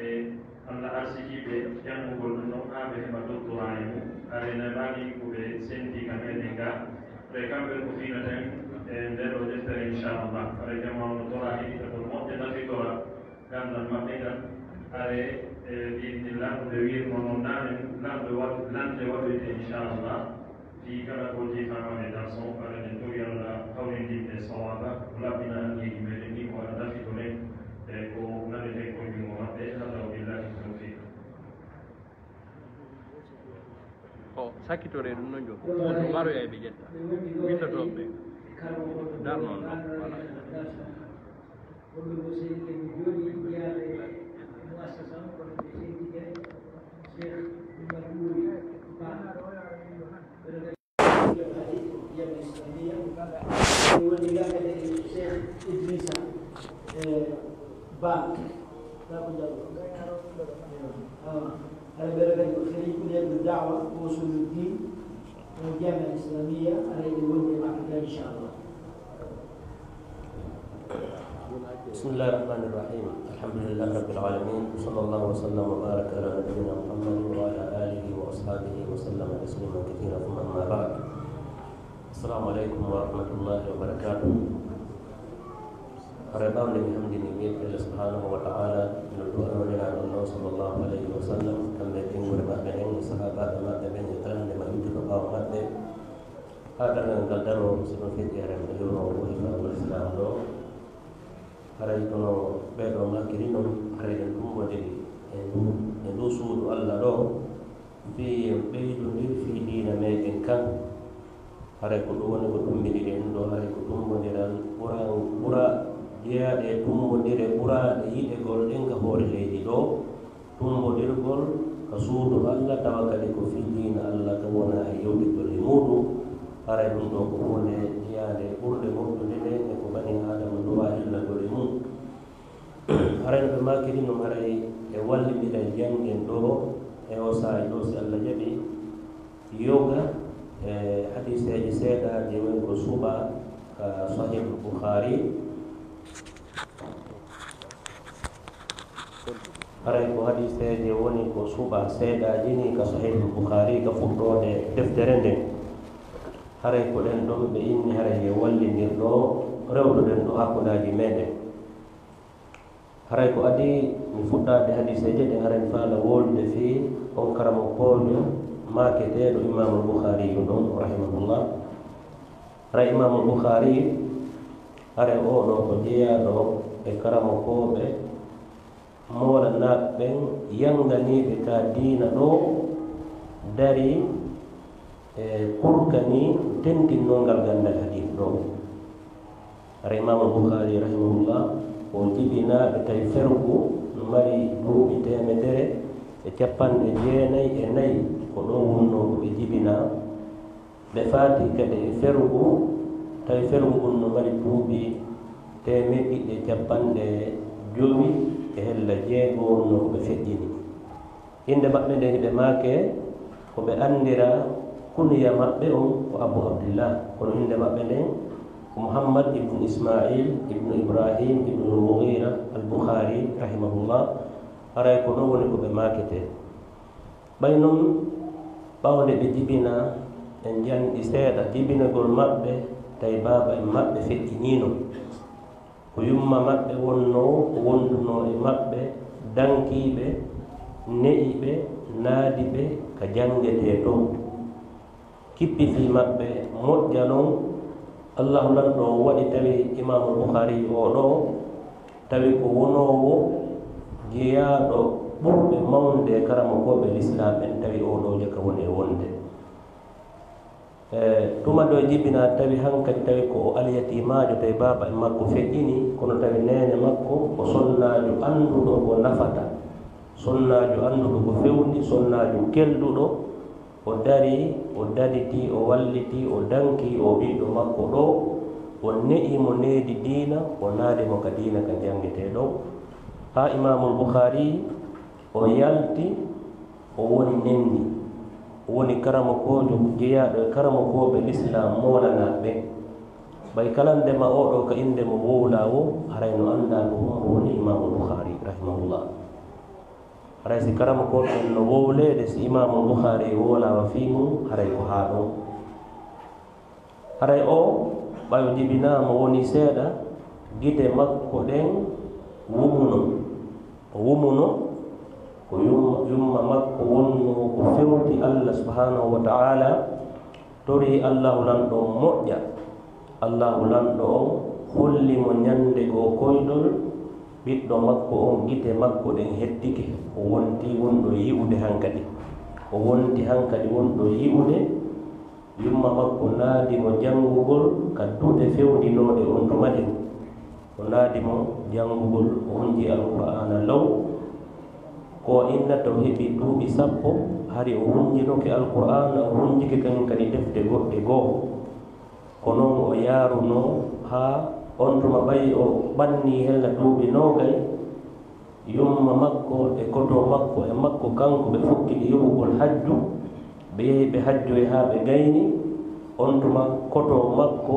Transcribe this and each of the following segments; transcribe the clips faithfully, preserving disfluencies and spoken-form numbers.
E Allah arsikiiɓe janngugol ɗum ɗon haa ɓe heɓa doctorat e mum. Haray na mbaɗi ko ɓe senti ka meɗen ga. Haray kamɓe ko fiinaten e nder o deftere, inchallah. Haray jamaanu tora heɗitagol moƴƴa nafitora ganndal maɓɓe ngal. Haray e bi'idnillah, no ɓe wi'irno noon naane, lanɗe waɗ-, lanɗe waɗoyte, inchallah. Fii kala ko jeefaama e darson, haray en tori Allah hawrindinde sawaaba, o laɓɓina anniyeeji meɗen ɗin, o waɗa nafitoren e ko naneten ko junngo maɓɓe. Hada wa billahi tawfiq. O sakkitore ɗum no jokko. Ko waroya e ɓe ƴetta. Winndotooɓe ɓe. Dar noon ɗo. Voilà. Wonɓe ko sehil ɓe jooɗi jeyaade e muassasa on, kono ɓe sehiltike Cheikh Oumar Wuri Ba. Ɓeɗo kadi Jamiya Islamiyya. Ɓe woni ga kadi Cheikh Idrissa, eh, Ba. Ba ko Jallo. Ah, hara ɓeɗo kadi ko Sharikul Da'wa wa Usuluddin. Jamiya Islamiyya, aɗa yiɗi wonde e makko ga, inchallah. بسم الله الرحمن الرحيم. الحمد لله رب العالمين. وصلى الله وسلم وبارك على نبينا محمد وعلى آله وأصحابه وسلم تسليما كثيرا. ثم أما بعد. السلام عليكم ورحمة الله وبركاته. Haray ɓaawo nde mi hamdini mi yetti Allah subhanahu wa ta'ala, no du'ano Nelaaɗo on sallallahu alayhi wa sallam, kamɓe e ɓeynguure maɓɓe ɓen, e sahaabaaɓe maɓɓe ɓen, e kala nde ma iwtuɗo ɓaawo maɓɓe, haa darngal ngal daroo, si ɗum feƴƴi, haray mi ɗo hiwno o woodi fawol Islaam ɗo. Haray kono ɓee ɗoo maakiri non, haray en tummbondiri e ndu, e ndu suudu Allah ɗo, fii en ɓeydondir fii diina meɗen kan. Haray ko ɗum woni ko tummbindiri en ɗo, haray ko tummbondiral ɓura, ɓura jeyaaɗe e tummbondire ɓuraaɗe yiɗegol ɗen ka hoore leydi ɗo, tummbondirgol ka suudu Allah, tawa kadi ko fii diina Allah ka wona e yewtidol e muuɗum. Haray ɗum ɗo ko huunde jeyaande ɓurde moƴƴude nde e ko bani Aadama duwaa hillagol e mum. Haray no ɓe maakiri non, haray e wallindira e janngen ɗo e oo saa'i ɗo, si Allah jaɓi. Yoga e hadiiseeji seeɗaaji woni ko suɓaa ka Sahih Bukhari. Haray ko hadiiseeje woni ko suɓaa seeɗaaji ni ka Sahih Bukhari, ka fuɗɗoode deftere nden. Haray ko ɗen ɗon ɓe inni, haray e wallindirɗo rewruɗen ɗo hakkundaaji meɗen. Haray ko adii mi fuɗɗaade hadiiseeje ɗen, haray mi faala wolude fii on karamokoojo maaketeeɗo Imaamul Bukhari yu ɗon, rahimahullah. Haray Imaamul Bukhari, haray oo ɗoo ko jeyaaɗo e karamokooɓe moolanaaɓe ɓen, yannganiiɓe ka diina ɗo, darii e kurkani tentinnoongal ganndal hadiis ɗo. Hara Imaamu Bukhari, rahimahullah, o jibinaa ɓe tawi fergu no mari duuɓi teemedere e capanɗe jeenayi e nayi, ko ɗo wonnoo ko ɓe jibinaa. Ɓe faati kadi e fergu, tawi fergu ngun no mari duuɓi teemeɗɗe ɗiɗi e capanɗe jowi e hella jeego wonnoo ko ɓe feƴƴini. Innde maɓɓe nden hiɓe maake, ko ɓe anndira, kunya maɓɓe on ko Abu Abdillah, kono innde maɓɓe nden ko Muhammad ibnu Ismail ibnu Ibrahim ibnu Mughira al-Bukhari, rahimahullah. Haray ko non woni ko ɓe maaketee. Ɓay non, ɓaawo nde ɓe jibinaa, ɓe njanɗi seeɗa jibinagol maɓɓe, tawi baaba en maɓɓe feƴƴiniino. Ko yumma maɓɓe wonnoo, ko wondunoo e maɓɓe, dankiiɓe, ne'iɓe, naadiɓe ka janngetee ɗon. Kippi fii maɓɓe moƴƴa non. Allahu Lanɗo on waɗi tawi Imaamu Bukhari oo ɗoo, tawi ko wonoowo jeyaaɗo ɓurɓe mawnde karamokooɓe Lislaam en, tawi oo ɗoo jaka woni e wonde. E, tuma ɗo jibinaa, tawi hankadi tawi ko o alyatiimaajo, tawi baaba en makko feƴƴini, kono tawi neene makko ko sonnaajo annduɗo ko nafata, sonnaajo annduɗo ko fewndi, sonnaajo kelɗuɗo. O darii, o daditii, o wallitii, o dankii o ɓiɗɗo makko ɗoo, o ne'i mo needi diina, o naadi mo ka diina ka janngetee ɗoo. Haa Imaamul Bukhari o yalti, o woni nenni, o woni karamokoojo jeyaaɗo e karamokooɓe Lislaam moolanaaɓe ɓen. Ɓay kala nde ma oo ɗoo ka innde mo wowlaa woo, haray no anndaa ko hombo woni Imaamul Bukhari, rahimahullah. Haray si karamokooɓe ɓen no wowleede, si Imaamul Bukhari wowlaama fii mum, haray ko haa ɗon. Haray o, ɓay o jibinaama wonii seeɗa, gite makko ɗen wumuno. O wumuno, ko yum-, yumma makko wonnoo ko fewti Allah subhanahu wa ta'ala, torii Allaahu Lanɗo on moƴƴa. Allaahu Lanɗo on holli mo ñande goo koyɗol ɓiɗɗo makko on, gite makko ɗen hettike. O wonti wonɗo yi'ude hankadi. O wonti hankadi wonɗo yi'ude. Yumma makko naadi mo janngugol ka duɗe fewndinooɗe on tuma ɗen. O naadi mo janngugol, o hunji Alqur'aana law. Ko o innata o heɓi duuɓi sappo, hari o hunjinoke Alqur'aana, o hunjike kañum kadi defte goɗɗe goo. Ko non o yaarunoo haa on tuma ɓay o ɓannii hella duuɓi noogay. Yumma makko e koto makko e makko kanko ɓe fukkidi yoɓugol hajju. Ɓe yehi ɓe hajjoyi haa ɓe gayni. On tuma koto makko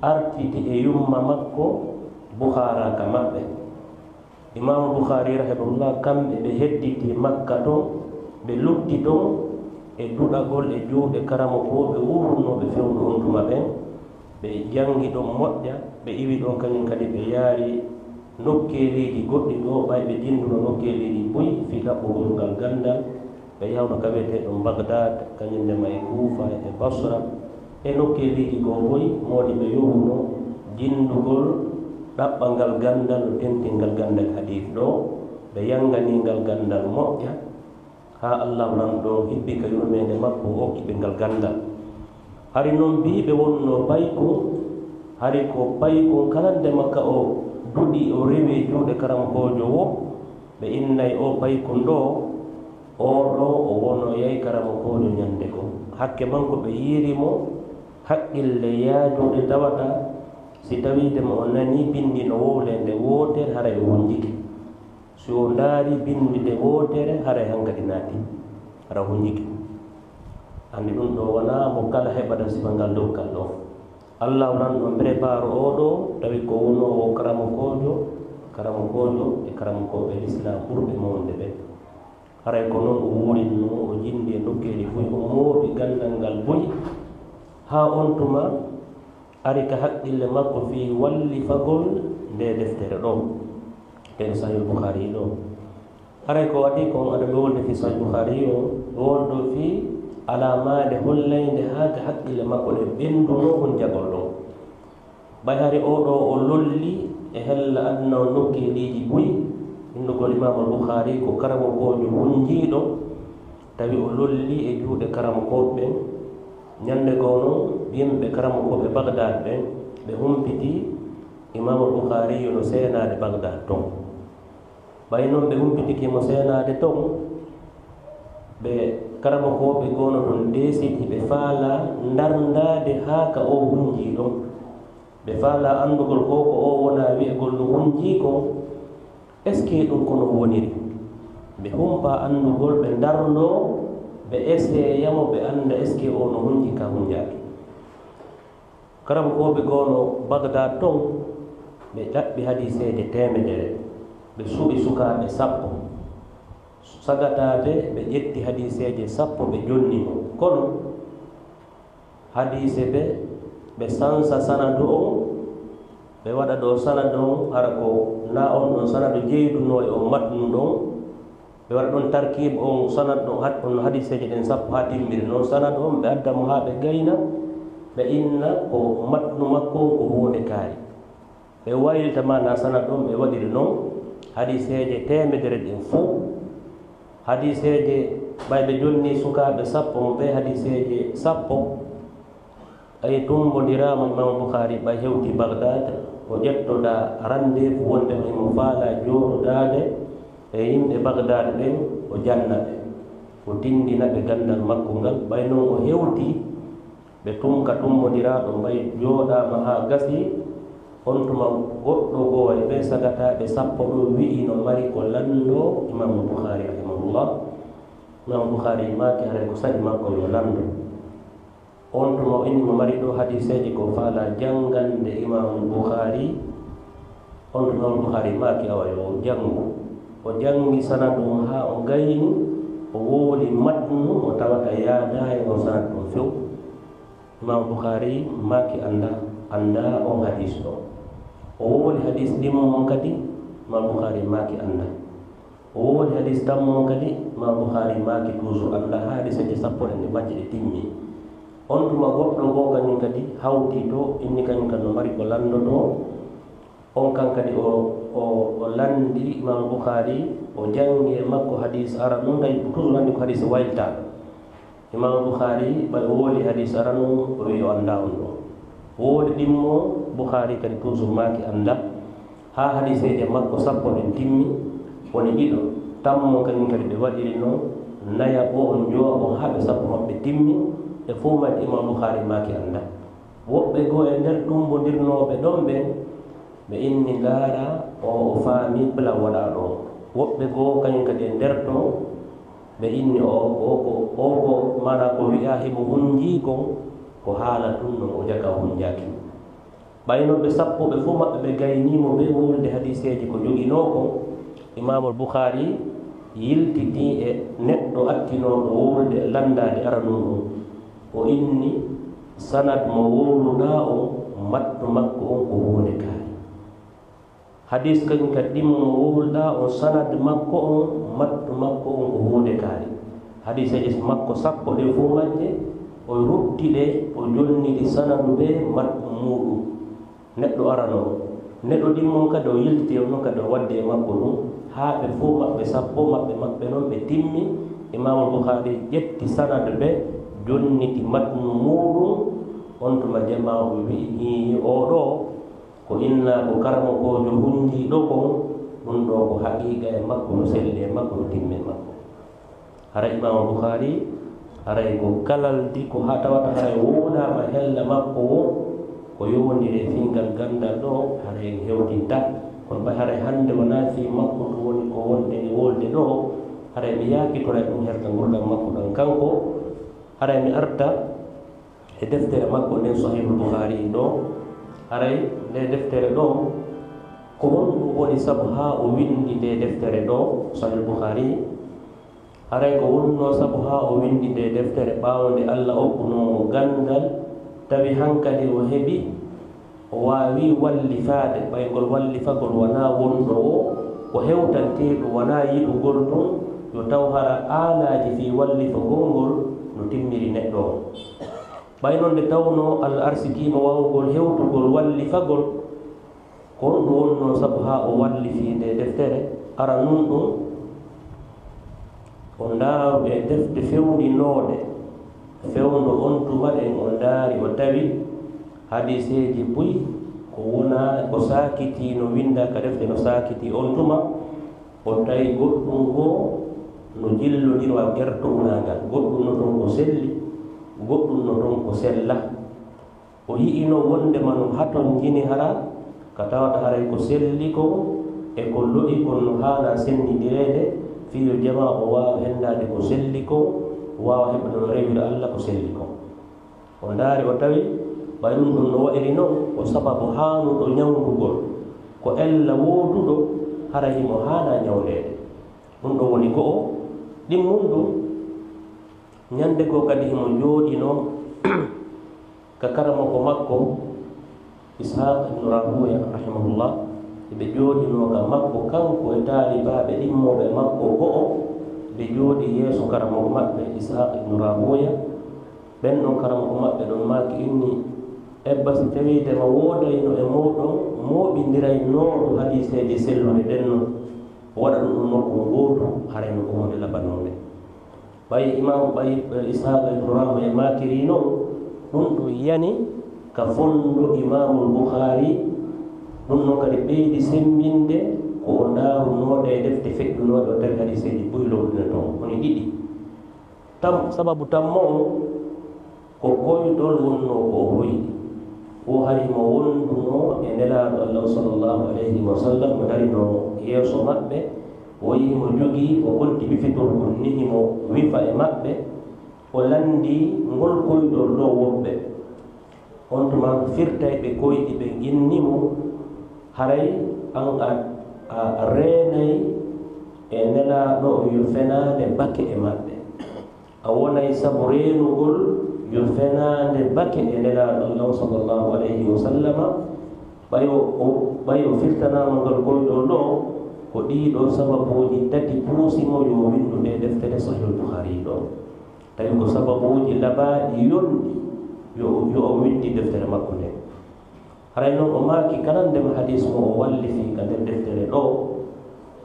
artiti e yumma makko Bukhaara ka maɓɓe. Imaamu Bukhaari rahimahullah, kamɓe ɓe hedditi Makka ton, ɓe lutti ton e duɗagol e juuɗe karamokooɓe wuurnooɓe fewndo on tuma ɓen. Ɓe janngi ɗon moƴƴa, ɓe iwi ɗon kañum kadi, ɓe yaari nokkeeliiji goɗɗi ɗo, ɓay ɓe jinnduno nokkeeliiji buy fii ɗaɓɓugol ngal ganndal. Ɓe yahno ka wi'eteeɗum Bagdaad, kañum ne ma e Kuufa e Basra, e nokkeeliiji goo buy, mawɗi ɓe yohuno jinndugol ɗaɓɓangal ganndal, no tentingal ganndal hadiis ɗoo. Ɓe yanngani ngal ganndal moƴƴa, haa Allaahu Lanɗo hibbi ka yurmeende makko, o okki ɓe ngal ganndal. Hari non biiɓe wonnoo paykun, hari ko paykun kala nde Makka o duɗi, o rewi e juuɗe karamokoojo woo, ɓe innay o paykun ɗoo, oo ɗoo o wonoyay karamokoojo ñande goo. Hakke man ko ɓe yiiri mo haqqille yaajude tawata si tawiide mo o nanii binndi no wowlee nde wootere, haray o hunjike. Si o ndaari binndi nde wootere, haray hankadi naati, hara hunjike. Anndi ɗum ɗoo wonaa mo kala heɓata sifa ngal dokkal ɗoo. Allaahu Lanɗo prépare oo ɗoo, tawi ko wonoowo karamokoojo, karamokoojo e karamokooɓe Lislaam ɓurɓe mawnude ɓen. Haray ko non o wuurinnoo, o jinndi e nokkeeli buy, o mooɓi ganndal ngal buy, haa on tuma ari ka haqqille makko fii wallifagol ndee deftere ɗoo, e Sahih Bukhari ɗoo. Haray ko waɗi kon, aɗa ɓe wolde fii Sahih Bukhari o, ɓe woldo fii alaamaade hollaynde haa ka haqqille makko ɗe ɓenndunoo on jagol ɗon. Ɓay hari oo ɗoo o lolli e hella aduna o nokkeeliiji buy, innugol Imaamul Bukhari ko karamokoojo hunjiiɗo, tawi o lolli e juuɗe karamokooɓe ɓen. Ñande goo non, yimɓe karamokooɓe Bagdaad ɓen, ɓe humpiti Imaamul Bukhari no seenaade Bagdaad ton. Ɓay non ɓe humpitike mo seenaade ton, ɓe karamokooɓe goo no ton deesiti, ɓe faalaa ndarndaade haa ka o hunjii ɗon. Ɓe faalaa anndugol ko, ko o wonaa wi'egol no hunjii kon, est-ce que ɗum ko no woniri? Ɓe humpaa anndugol, ɓe ndarndoo, ɓe eseeya mo, ɓe annda est-ce que o no hunji ka hunjaaki. Karamokooɓe goo no Bagdaad ton, ɓe ɗaɓɓi hadiiseeje teemedere, ɓe suɓi sukaaɓe sappo. Sagataaɓe, ɓe ƴetti hadiiseeje sappo, ɓe jonni mo. Kono hadiise ɓe, ɓe sansa sanadu on, ɓe waɗa ɗoo sanadu on, hara ko naa on ɗon sanadu jeydunoo e on matnu ɗon, ɓe waɗa ɗon tarkiib on sanad ɗon, had-, on hadiiseeje ɗen sappo haa timmiri. Non sanad on, ɓe adda mo haa ɓe gayna, ɓe inna ko matnu makko on ko huunde kaari. Ɓe waylita maanaa sanad on, ɓe waɗiri non hadiiseeje teemedere ɗen fow. Hadiiseeje, ɓay ɓe jonni sukaaɓe sappo mo ɓe hadiiseeje sappo. Ɓay tumbondiraama, Imaamu Bukhari ɓay hewti Bagdaad, o ƴettoda rendez-vous wonde himo faalaa jooɗodaade e yimɓe Bagdaad ɓen, o janna ɓe, o tinndina ɓe ganndal makko ngal. Ɓay non o hewti, ɓe tumka tumbondiraaɗo, ɓay jooɗaama haa gasi. On tuma goɗɗo goo e ɓee sagataaɓe sappo ɗoo wi'i no mari ko lanndoo Imaamu Bukhari rahimahullah. Imaamu Bukhari maaki haray ko saɗi makko yo lanndo. On tuma o inni mo mari ɗoo hadiiseeje ko faalaa janngande Imaamu Bukhari. On tuma Imaamu Bukhari maaki awa yo janngu. O janngi sanad on haa o gayni, o wowli matnu mo tawata yaadaay on sanad on few. Imam Bukhari maaki annda, annda on hadis ɗo. O wowli hadis ɗimmo on kadi, Imam Bukhari maaki annda. O wowli hadis tammo on kadi, Imam Bukhari maaki toujours annda haa hadis e sappo ɗen ɗe majje ɗe timmi. On tuma goɗɗo goo kañum kadi hawti to, inni kañum kadi no mari ko lanndotoo. On kan kadi o, o, o lanndi Imam Bukhari, o janngi e makko hadis ara non, tawi toujours anndi ko hadis waylta. Imam Bukhari, ɓay o wowli hadis ara non, o wi'i o annda on ɗo. Wowli ɗimmo, Bukhari kadi toujours maaki annda. Haa hadiseeje makko sappo ɗen timmi, woni ɗiɗo. Tammo kañum kadi ɓe waɗiri non, nayaɓo on, njowaɓo on, haa ɓe sappo maɓɓe timmi, e fow majje Imam Bukhari maaki annda. Woɓɓe goo e nder tummbondirnooɓe ɗon ɓen, ɓe inni, ndaara, o, o faami plan waɗaa ɗoo. Woɓɓe goo kañum kadi e nder ton, ɓe inni, o, o, ko, o, ko, maanaa ko wi'aa himo hunjii kon, ko haala tun non, o jaka hunjaaki. Ɓay non ɓe sappo ɓe fow maɓɓe ɓe gaynii mo bee wowlude hadiseeji ko joginoo kon, Imaamul Bukhari yiltitii e neɗɗo attinooɗo wowlude lanndaade aranun on. O inni, sanad mo wowluɗaa on, matnu makko on ko huunde kaari. Hadis kañum kadi ɗimmo mo wowluɗaa on, sanad makko on, matnu makko on ko huunde kaari. Hadiseeje makko sappo ɗe fow majje, o rutti ɗe, o jonniti sanadu bee matnu muuɗum. Neɗɗo arano, neɗɗo ɗimmo on kadi o yiltiti, on non kadi o waddi e makko ɗum, haa ɓe fow maɓɓe sappo maɓɓe, maɓɓe non ɓe timmi. Imaamul Bukhari ƴetti sanad ɓe, jonniti matnu muuɗum. On tuma jamaa o wi'i, ii, oo ɗoo ko innaa ko karamokoojo hunjiiɗo kon, ɗum ɗoo ko haqiiqa e makko, no selli e makko, no timmi e makko. Haray Imaamu Bukhari, haray ko galaldi, ko haa tawata haray wowlaama hella makko woo, ko yowondiri e fii ngal ganndal ɗoo, haray en hewtinta. Kono ɓay haray hannde wonaa fii makko ɗum woni ko wonɗen e wolde ɗoo, haray mi yaakitoray ɗum herde ngurndan makko ɗan kanko. Haray mi arta e deftere makko nden, Sahihul Bukhari ɗoo. Haray nde deftere ɗoo, ko honɗum woni sabu haa o winndi nde deftere ɗoo, Sahihul Bukhari? Haray ko wonnoo sabu haa o winndi nde deftere ɓaawo nde Alla okkunoo mo ganndal, tawi hankadi o heɓi, o waawii wallifaade, ɓay ngol wallifagol wonaa wonɗo woo, ko hewtanteeɗum wonaa yiɗugol tun, yo taw hara aalaaji fii wallifagol ngol no timmiri neɗɗo on. Ɓay non nde tawnoo Alla arsikii mo waawugol hewtugol wallifagol, ko honɗum wonnoo sabu haa o wallifii nde deftere? Aranun ɗum, o ndaaru e defte fewndinooɗe, fewndo on tuma ɗen o ndaari, o tawi hadiseeji buy ko wonaa, ko saakitii, no winndaa ka defte no saakitii on tuma, o tawi goɗɗum goo no jillondiri wa gertownaagal, goɗɗum no ton ko selli, goɗɗum no ton ko sella. O yi'ino wonndema no hatonjini hara, ka tawata haray ko selli kon e ko lo'i kon no haanaa senndindireede, fii yo jamaa o waawa henndaade ko selli kon, waawa heɓude no rewira Alla ko selli kon. O ndaari, o tawi ɓay ɗum ɗum no wa'iri non, ko sababu haanuɗo ñawndugol, ko ella wooduɗo, hara himo haanaa ñawndeede. Ɗum ɗoo woni go'o. Ɗimmun ɗum, ñannde goo kadi himo jooɗinoo ka karamoko makko, Ishaq ibn Rahuya, rahimahullah, ɓe jooɗinoo ka makko, kanko e taalibaaɓe ɗimmooɓe makko go'o, ɓe jooɗii yeeso karamoko maɓɓe, Ishaq ibn Rahuya. Ɓen ɗon karamoko maɓɓe ɗon maaki, inni, ebba si tawiide ma woodayno e mooɗon mooɓindiraynooɗo hadiiseeje selluɗe ɗen non, waɗa ɗum ɗon nokku gootu, haray no ko huunde labanoonde. Ɓay Imam, ɓay, eh, Ishaq ibn Rahuya maakiri non, ɗum ɗum yani ka fondo Imamul Bukhari, ɗum non kadi ɓeydi semmbinde ko o ndaarunoo ɗee defte feƴƴunooɗe, o tawi hadiiseeji buy lowɗina toon, woni ɗiɗi. Tam, sababu tammo on, ko koyɗol wonnoo ko o hoyɗi. Wo hari mo wondunoo e Nelaaɗo Allah sallallahu alayhi wa sallam, mo darinoo yeeso maɓɓe, o yi'i mo jogii, o ɓolti wifitordu, ni himo wifa e maɓɓe, o lanndii ngol koyɗol ɗoo woɓɓe. On tuma firtayɓe koyɗi ɓen inni mo, haray an a, a, a reenay E Nelaaɗo yo fenaande bake e maɓɓe. A wonay sabu reenugol yo fenaande bake e Nelaaɗo Allah sallallahu alayhi wa sallama. Ɓay o, o, ɓay o firtanaama ngal koyɗol ɗoo, ko ɗii ɗoo sababuuji tati puusi mo yo o winndu ndee deftere Sahihul Bukhari ɗoo. Tawi ko sababuuji labaaɗi yonɗi yo, yo o winndi deftere makko nde. Haray noon o maaki kala ndema hadiis mo o wallifi ka nder deftere ɗoo,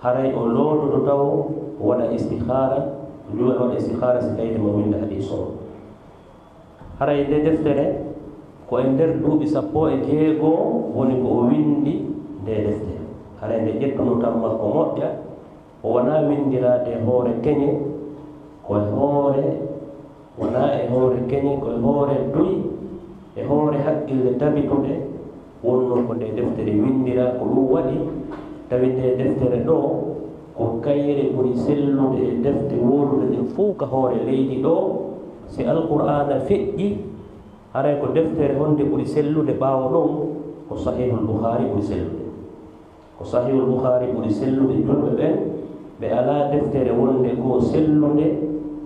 haray o loototo taw o waɗa istihara, o juula waɗa istihara si tawii mo winnda hadiis o. Haray nde deftere ko e nder duuɓi sappo e jeego woni ko o winndi nde deftere. Haray nde ƴettuno tan makko moƴƴa, o wonaa winndiraade e hoore keñe, ko e hoore, wonaa e hoore keñe, ko e hoore duy, e hoore haqqille tabituɗe, wonnoo ko nde deftere winndiraa. Ko ɗum waɗi tawi nde deftere ɗoo ko kayre ɓuri sellude e defte wooduɗe ɗen fow ka hoore leydi ɗoo. Si Alqur'aana feƴƴi, haray ko deftere honde ɓuri sellude ɓaawo ɗon? Ko Sahihul Bukhari ɓuri sellude. Ko Sahihul Bukhari ɓuri sellude. Julɓe ɓen, ɓe alaa deftere wonde ko sellude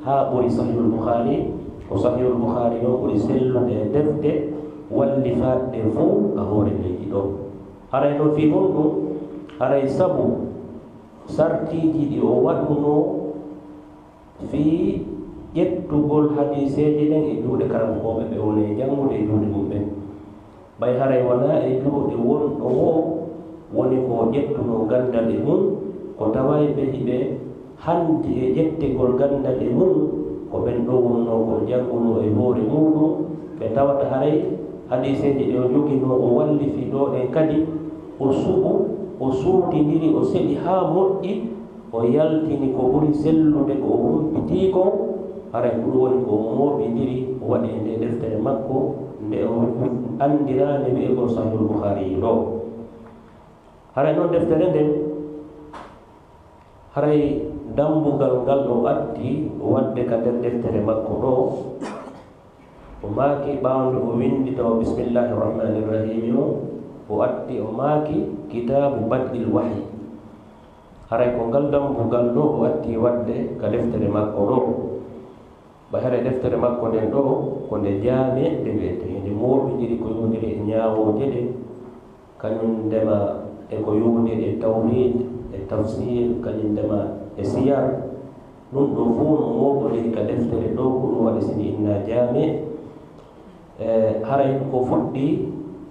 haa ɓuri Sahihul Bukhari. Ko Sahihul Bukhari non ɓuri sellude e defte wallifaaɗe fow ka hoore leydi ɗoo. Haray non fii honɗum? Haray sabu sartiiji ɗi o waɗunoo fii ƴettugol hadiiseeje ɗen e juuɗe karankooɓe ɓe woni e janngude e juuɗe mum ɓen. Ɓay haray wonaa e juuɗe wonɗo woo woni ko ƴettunoo ganndal e mum, ko taway ɓe hiɓe hanndi e ƴettegol ganndal e mum, ko ɓen ɗoo wonnoo ko janngunoo e hoore muuɗum, ɓe tawata haray hadiiseeje ɗe o joginoo o wallifii ɗoo ɗen kadi, o suɓu, o suutindiri, o seɗi haa moƴƴi, o yaltini ko ɓuri sellude ko o humpitii kon, haray ko ɗum woni ko o mooɓindiri, o waɗi e nde deftere makko nde o anndiraande wi'egol Sahihul Bukhari ɗoo. Haray non deftere nden, haray dambugal ngal o addi waɗde ka nder deftere makko ɗoo, o maaki ɓaawo nde o winndi taw bismillahi rahmani rahimi o, o addi o maaki kitaabu bad'il wahyi. Haray ko ngal dambugal ɗoo o addi waɗde ka deftere makko ɗoo. Ɓay haray deftere makko nden ɗoo ko nde jaame nde wi'ete, nde mooɓindiri ko yowndiri e ñaawooje ɗen, kañum ndema e ko yowndiri e tawhiid, e tafsiir, kañum ndema e siyar. Ɗum ɗoo fow no mooɓondiri ka deftere ɗoo, ko ɗum waɗi si nde innaa jaame. E, haray ko fuɗɗi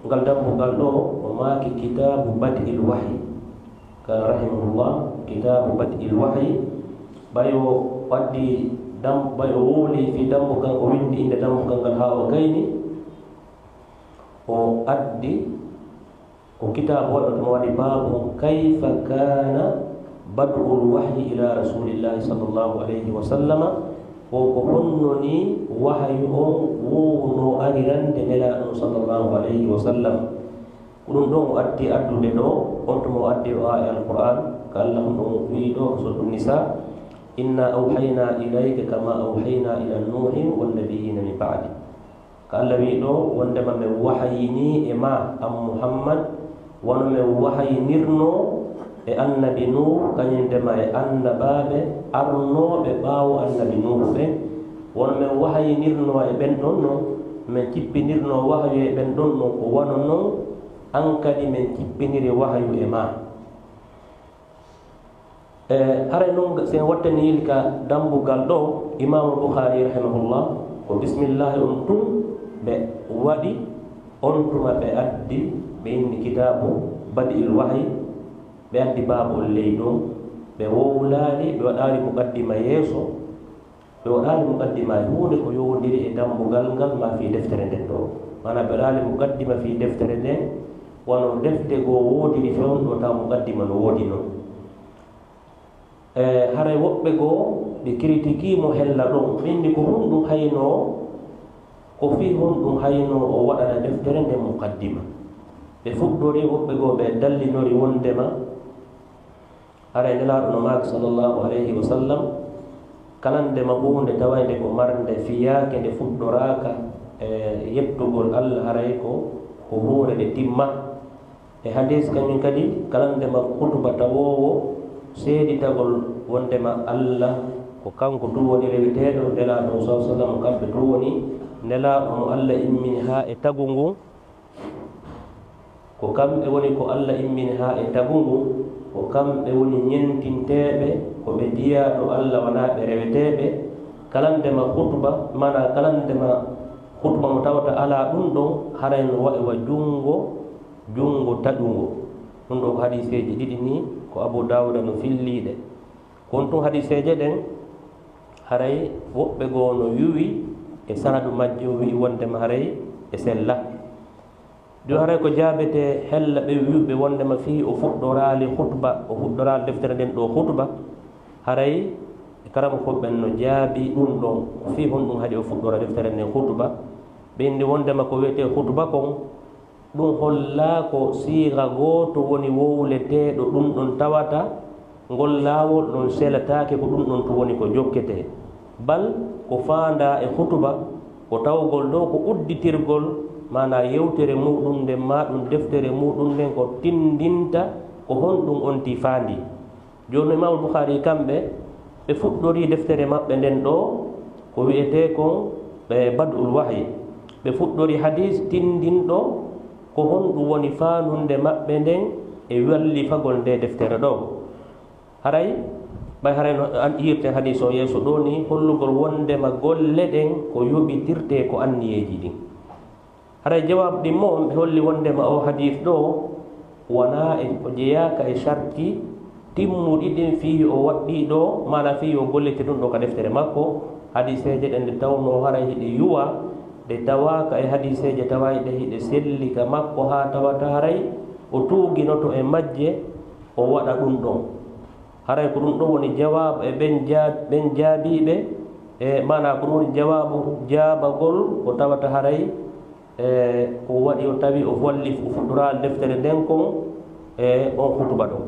ngal dambugal ɗoo, o maaki kitaabu bad'il wahyi. Ka rahimahullah, kitaabu bad'il wahyi. Ɓay o addi dam-, ɓay o wowli fii dambugal, o winndi innde dambugal ngal haa o gayni. O addi ko kitaabu waɗo ɗum waɗi baabu kayfa kana bad'ul wahyi ila rasulillahi sallallahu alayhi wa sallama. O ko honno ni wahayu on wowno arirande Nelaaɗo sallallahu alayhi wa sallam. Ko ɗum ɗon o addi addude ɗoo, on tuma o addi o aaya Alqur'aan, ka Allah on wi'i ɗoo ko Suuratu Nisaa, "Inna awhayna ilayka kama awhayna ila Nuuhin wan nabiyyiina min ba'di." Ka Allah wi'i ɗoo, wondema men wahayini e ma, an Muhammad, wano men wahayinirnoo e annabi Nuuhu, kañum ndema e annabaaɓe arnooɓe ɓaawo annabi Nuuhu ɓen, wano men wahayinirnoo e ɓen ɗon non, men cippinirnoo wahayu e ɓen ɗon non, ko wano non an kadi men cippiniri wahayu e ma. E, haray non, si en wattani yilka dambugal ɗoo, Imaamu Bukhari rahimahullah, ko bismillahi on tun ɓe waɗi, on tuma ɓe addi, ɓe inni kitaabu Badi'il Wahyi, ɓe addi baabol ley ɗon, ɓe wowlaali, ɓe waɗaali muqaddima yeeso, ɓe waɗaali muqaddima e huunde ko yowondiri e dambugal ngal maa fii deftere nden ɗoo. Maanaa ɓe waɗaali muqaddima fii deftere nden, wano defte goo woodiri fewndo tawa muqaddima no woodi non. E, haray woɓɓe goo ɓe kiritikii mo hella ɗon, ɓe inni ko honɗum haynoo, ko fii honɗum haynoo o waɗana deftere nden muqaddima. Ɓe fuɗɗori, woɓɓe goo ɓe dallinori wondema, haray Nelaaɗo no maaki, sallallahu alayhi wa sallam, kala ndema huunde tawaynde ko marnde fiyaake, nde fuɗɗoraaka e yettugol Allah, haray ko, ko huunde nde timma. E hadiis kañum kadi, kala ndema hutuba tawoowo Seeditagol wondema Allah ko kanko tun woni reweteeɗo, Nelaaɗo on, sallallahu alaihi wasallam, kamɓe tun woni Nelaaɗo mo Allah immini haa e tagu ngun. Ko kamɓe woni ko Allah immini haa e tagu ngun, ko kamɓe woni ñentinteeɓe, ko ɓe jiyaaɗo Allah, wanaa ɓe reweteeɓe. Kala nde ma khutba, maanaa kala nde ma khutba mo tawata alaa ɗun ɗon, haray no wa'i wa junngo, junngo taƴungo. Ɗun ɗoo ko hadiiseeji ɗiɗi nii, ko Abu Daawuda no fillii ɗe. Kon tun hadiiseeje ɗen, haray woɓɓe goo no yuwi e sanadu majje, o wi'i wondema haray e sella. Ɗun haray ko jaabetee hella ɓe wi'uɓe wondema fii o fuɗɗoraali khutba, o fuɗɗoraali deftere nden ɗoo khutba. Haray karamokooɓe ɓen no jaabii ɗun ɗon, fii honɗun haɗi o fuɗɗora deftere nden khutba. Ɓe inni wondema ko wi'etee khutba kon, ɗun hollaa ko siiga gooto woni wowleteeɗo ɗun ɗon tawata ngol laawol ɗon selataake, ko ɗun ɗon tun woni ko jokketee. Bal ko faandaa e khutba, ko tawgol ɗoo ko udditirgol, maanaa yewtere muɗum nden, maa ɗun deftere muɗum nden ko tinndinta ko honɗun on tii faandii. Jooni no Imaamul Bukhaari kamɓe, ɓe fuɗɗorii deftere maɓɓe nden ɗoo, ko wi'etee kon, ɓe Bad'ul Wahyi. Ɓe fuɗɗorii hadiis tinndinɗo ko honɗun woni faandunde maɓɓe nden e wallifagol ndee deftere ɗoo. Haray, ɓay haray no an-, yiyirten hadiis on yeeso ɗoo nii, hollugol wondema golle ɗen ko yoɓitirtee ko anniyeeji ɗin. Haray jawaabu ɗin mo on ɓe holli wondema oo hadiis ɗoo wanaa e, o jeyaaka e sarti timmuɗi ɗin fii o waɗɗii ɗoo, maanaa fii o golliti ɗun ɗoo ka deftere makko. Hadiiseeje ɗen nde tawnoo haray hiɗe yuwa, ɗe tawaaka e hadiiseeje tawayɗe hiɗe selli ka makko haa tawata haray o tuuginoto e majje, o waɗa ɗun ɗon. Haray ko ɗun ɗon woni jawaabu e ɓen jaa-, ɓen jaabiiɓe, e maanaa ko ɗun woni jawaabu jaabagol ko tawata haray, e ko waɗi o tawi o wallif, o fuɗɗoraali deftere nden kon e on khutuba ɗon.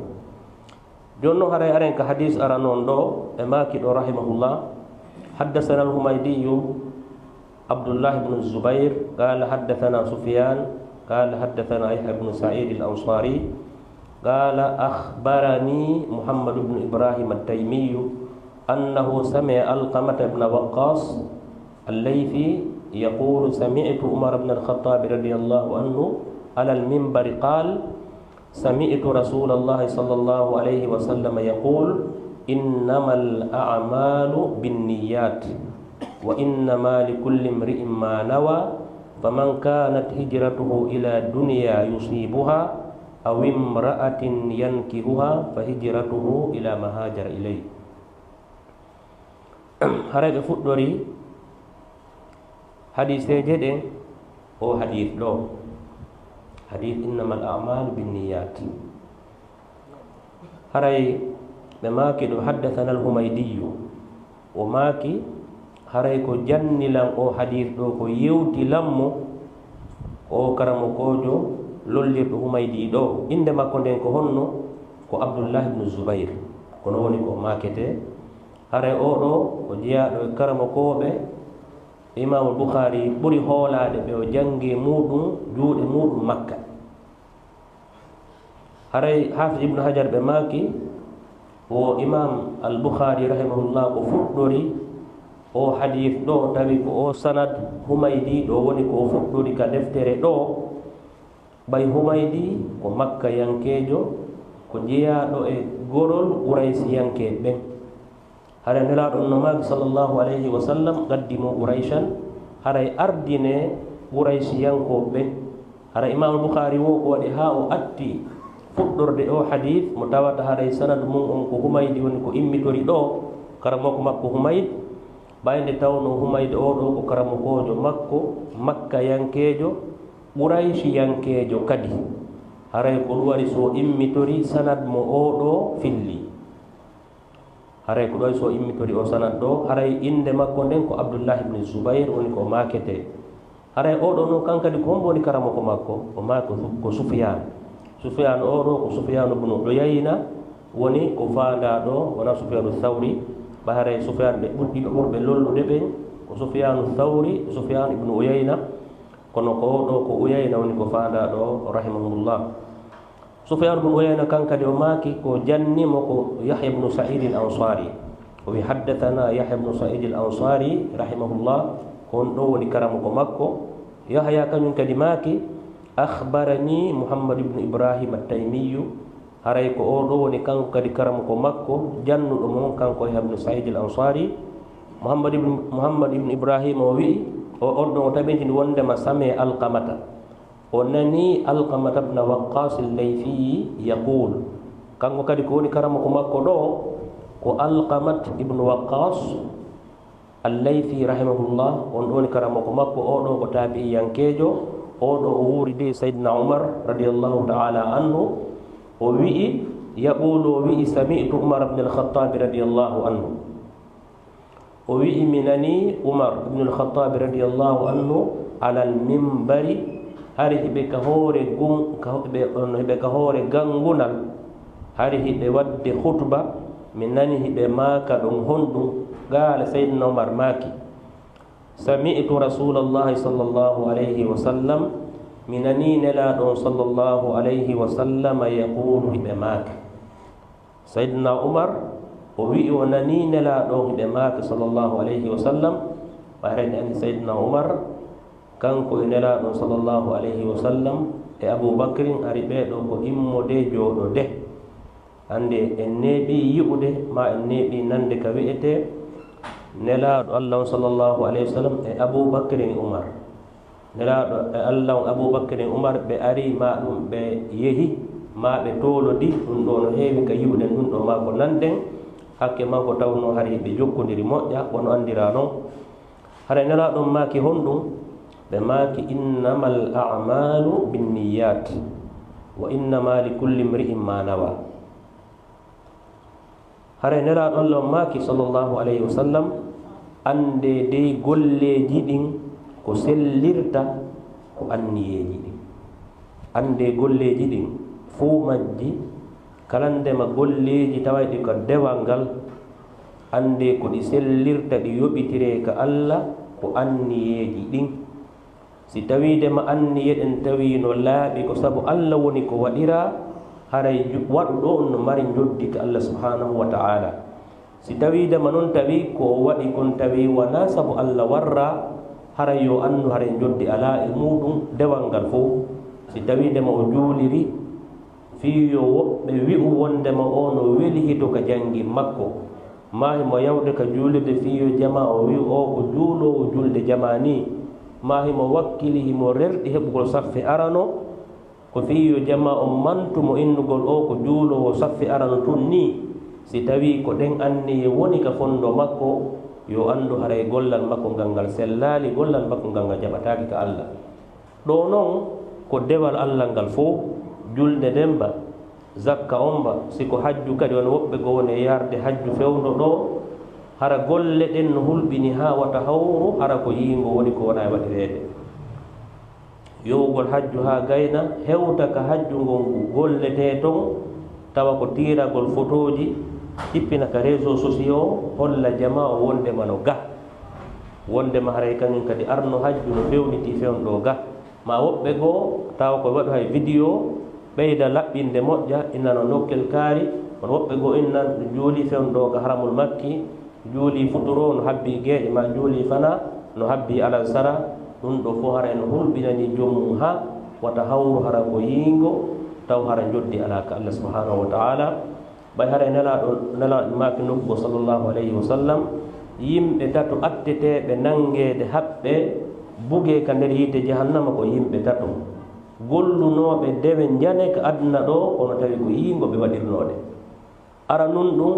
Jooni non haray aren ka hadiis arano on ɗoo, ɓe maaki ɗoo rahimahullah, حدثنا الحميدي عبد الله بن الزبير قال حدثنا سفيان قال حدثنا يحيى بن سعيد الأنصاري قال أخبرني محمد بن إبراهيم التيمي أنه سمع علقمة بن وقاص الليثي يقول سمعت عمر بن الخطاب رضي الله عنه على المنبر قال سمعت رسول الله صلى الله عليه وسلم يقول إنما الأعمال بالنيات وإنما لكل امرئ ما نوى فمن كانت هجرته إلى دنيا يصيبها أو امرأة ينكحها فهجرته إلى ما هاجر إليه. Haray ɓe fuɗɗorii hadiiseeje ɗen, oo hadiis ɗoo. Hadiis إنما الأعمال بالنيات. Haray ɓe maaki ɗoo, حدثنا الحميدي. O maaki, haray ko janni lan oo hadiis ɗoo, ko yewti lan mo, oo karamokoojo lollirɗo Humaydi ɗoo. Innde makko nden ko honno? Ko Abdullahi ibnu Zubayr. Kono woni ko maaketee. Haray oo ɗoo ko jeyaaɗo e karamokooɓe Imaamul Bukhaari ɓuri hoolaade ɓe o janngi e muuɗum juuɗe muuɗum Makka. Haray Haafis Ibnu Hajar ɓe maaki, wo Imaam Al Bukhaari rahimahullah ko fuɗɗori oo hadiis ɗoo, tawi ko oo sanad Humaydi ɗoo woni ko o fuɗɗori ka deftere ɗoo. Ɓay Humaydi ko Makkayankeejo, ko jeyaaɗo e gorol Quraysiyankeeɓe ɓen. Haray Nelaaɗo on no maaki, sallallahu alayhi wa sallam, "Qaddimu Qurayshan," haray ardinee Quraysiyankooɓe ɓen. Haray Imaamu Bukhaari wo ko waɗi haa o atti fuɗɗorde oo hadiis mo tawata haray sanadu mun on ko Humaydi woni ko immitori ɗoo, karamoko makko Humayd, ɓay nde tawnoo Humayd oo ɗoo ko karamokoojo makko, Makkayankeejo, Qurayshiyankeejo kadi. Haray ko ɗun waɗi si o immitori sanad mo oo ɗoo filli. Haray ko ɗun waɗi si o immitori oo sanad ɗoo, haray innde makko nden ko Abdullahi ibn Zubayr woni ko maaketee. Haray oo ɗoo non kan kadi ko hombo woni karamoko makko? O maaki ko Su-, ko Sufyaan. Sufyaan oo ɗoo ko Sufyaan ibn Uyayna woni ko faandaa ɗoo, wonaa Sufyaanu Thawri. Ɓay haray Sufyaan ɓe ɓurɗi, ɓe ɓurɓe lollude ɓen ko Sufyaanu Thawri, Sufyaan ibn Uyayna. Kono ko oo ɗoo ko Uyayna woni ko faandaa ɗoo, rahimahullah. Sufyaan bun Uyayna kan kadi o maaki ko janni mo ko Yahya bnu Sa'id al-Ansari. O wi, "Haddathana Yahya bnu Sa'id al-Ansari rahimahullah, ko on ɗo woni karamoko makko." Yahya kañum kadi maaki, "Akhbarani Muhammad ibnu Ibrahim at-Taymiyu." Haray ko oo ɗo woni kanko kadi karamoko makko, jannuɗo mo on kanko Yahya bnu Sa'id al-Ansari. Muhammad ibn, Muhammad ibn Ibrahim o wi'i, o, on ɗon o tabintini wondema sami'a Alqamata. O nani Alqamata ibn Waqqas al-Laythi yaqul. Kanko kadi ko woni karamoko makko ɗo, ko Alqamat ibn Waqqas al-Laythi rahimahullah, on ɗo woni karamoko makko, o ɗo ko taabi'iyankeejo, o ɗo o wuuri de Sayyidina Umar radiyallahu ta'ala anhu, o wi'i, yaqulu, o wi'i, "Sami'tu Umar ibn al-Khattab radiyallahu anhu." O wi'i, "Mi nani Umar ibn al-Khattab radiyallahu anhu alal minbari, hari hiɓe ka hoore gun-, ka, hiɓe, on, hiɓe ka hoore gangunal, hari hiɓe wadde khutba, mi nani hiɓe maaka ɗon honɗum." Qaala, Sayyidina Umar maaki, "Sami'tu Rasulallahi sallallahu alayhi wa sallam, mi nani Nelaaɗo on sallallahu alayhi wa sallam yaqulu hiɓe maaka." Sayyidina Umar, o wi'i o nani Nelaaɗo on hiɓe maaka sallallahu alayhi wa sallam. Ɓay haray en anndi Sayyidina Umar, kanko e Nelaaɗo on sallallahu alayhi wa sallam e Abu Bakrin, ari ɓee ɗo ko immode jooɗode. Hannde en neeɓi yi'ude, ma en neeɓi nande ka wi'etee Nelaaɗo Allah on sallallahu alayhi wa sallam e Abu Bakrin e Umar. Nelaaɗo e Allah on Abu Bakrin e Umar, ɓe ari, ma ɗum ɓe yehi, ma ɓe toolodi, ɗum ɗo no heewi ka yi'ude ɗum ɗo, ma ko nanɗen, hakke ma ko tawno hari ɓe jokkondiri moƴƴa, wano anndiraa non. Haray Nelaaɗo on maaki honɗum? Ɓe maaki, "Innamal a'malu binniyat, wa innama likulli imri'in ma nawa." Haray Nelaaɗo Allah on maaki, sallallahu alayhi wa sallam, "Anndee dey golleeji ɗin ko sellirta ko anniyeeji ɗin." Anndee golleeji ɗin fow majji, kala ndema golleeji tawayɗi ko dewal ngal, anndee ko ɗi sellirta, ɗi yoɓitiree ka Allah ko anniyeeji ɗin. Si tawii dema anniye ɗen tawii no laaɓi ko sabu Allah woni ko waɗiraa, haray ju-, waɗuɗo on no mari njoddi ka Allah subhanahu wa ta'ala. Si tawii dema non tawii ko o waɗi kon tawii wanaa sabu Allah warraa, haray yo anndu haray njoddi alaa e muuɗum dewal ngal fow. Si tawii dema o juuliri, fii yo woɓɓe wi'u wondema o no weli hito ka jangi makko, maa himo yawde ka juulirde fii yo jamaa o wi'u o ko juuloowo julde jamaa nii, maa himo wakkili himo rerɗi heɓugol saffe arano, ko fii yo jamaa on mantu mo innugol o ko juuloowo saffe arano tun nii. Si tawii ko ɗen anniye woni ka fondo makko, yo anndu haray gollal makko ngal ngal sellaali, gollal makko ngal ngal jaɓataake ka Allah. Ɗoo non ko dewal Allah ngal fow, julde nden ba, zakka on ba, si ko hajju kadi, wano woɓɓe goo woni e yarde hajju fewndo ɗoo, hara golle ɗen no hulɓini haa wata hawru, hara ko yiingo woni ko wona e waɗireede. Yowugol hajju haa gayna, hewta ka hajju ngon golletee ton, tawa ko tiiragol fotooji, jippina ka réseaux sociaux, holla jamaa o wondema no ga. Wondema haray kañum kadi arno hajju no fewnitii fewndo ga. Ma woɓɓe goo tawa ko waɗu hay vidéo, ɓeyda laɓɓinde moƴƴa, inna no nokkel kaari, kono woɓɓe goo inna juuli fewndo ga Haramul Makki, juuli futuro no habbi geeƴe, ma juuli fana no habbi alansara. Ɗum ɗo fof haray no hulɓinani joom mum haa wata hawru hara ko yiingo, taw hara njoddi alaa ka Allah subhanahu wa ta'ala. Ɓay haray Nelaaɗo, Nelaaɗo maaki nokku goo, sallallahu alayhi wa sallam, yimɓe tato atteteeɓe nanngeede haɓɓe bugee ka nder yiite jahannama ko yimɓe tato gollunooɓe dewe njane ka aduna ɗo, kono tawi ko yiingo ɓe waɗirnoo ɗe. Aranun ɗum,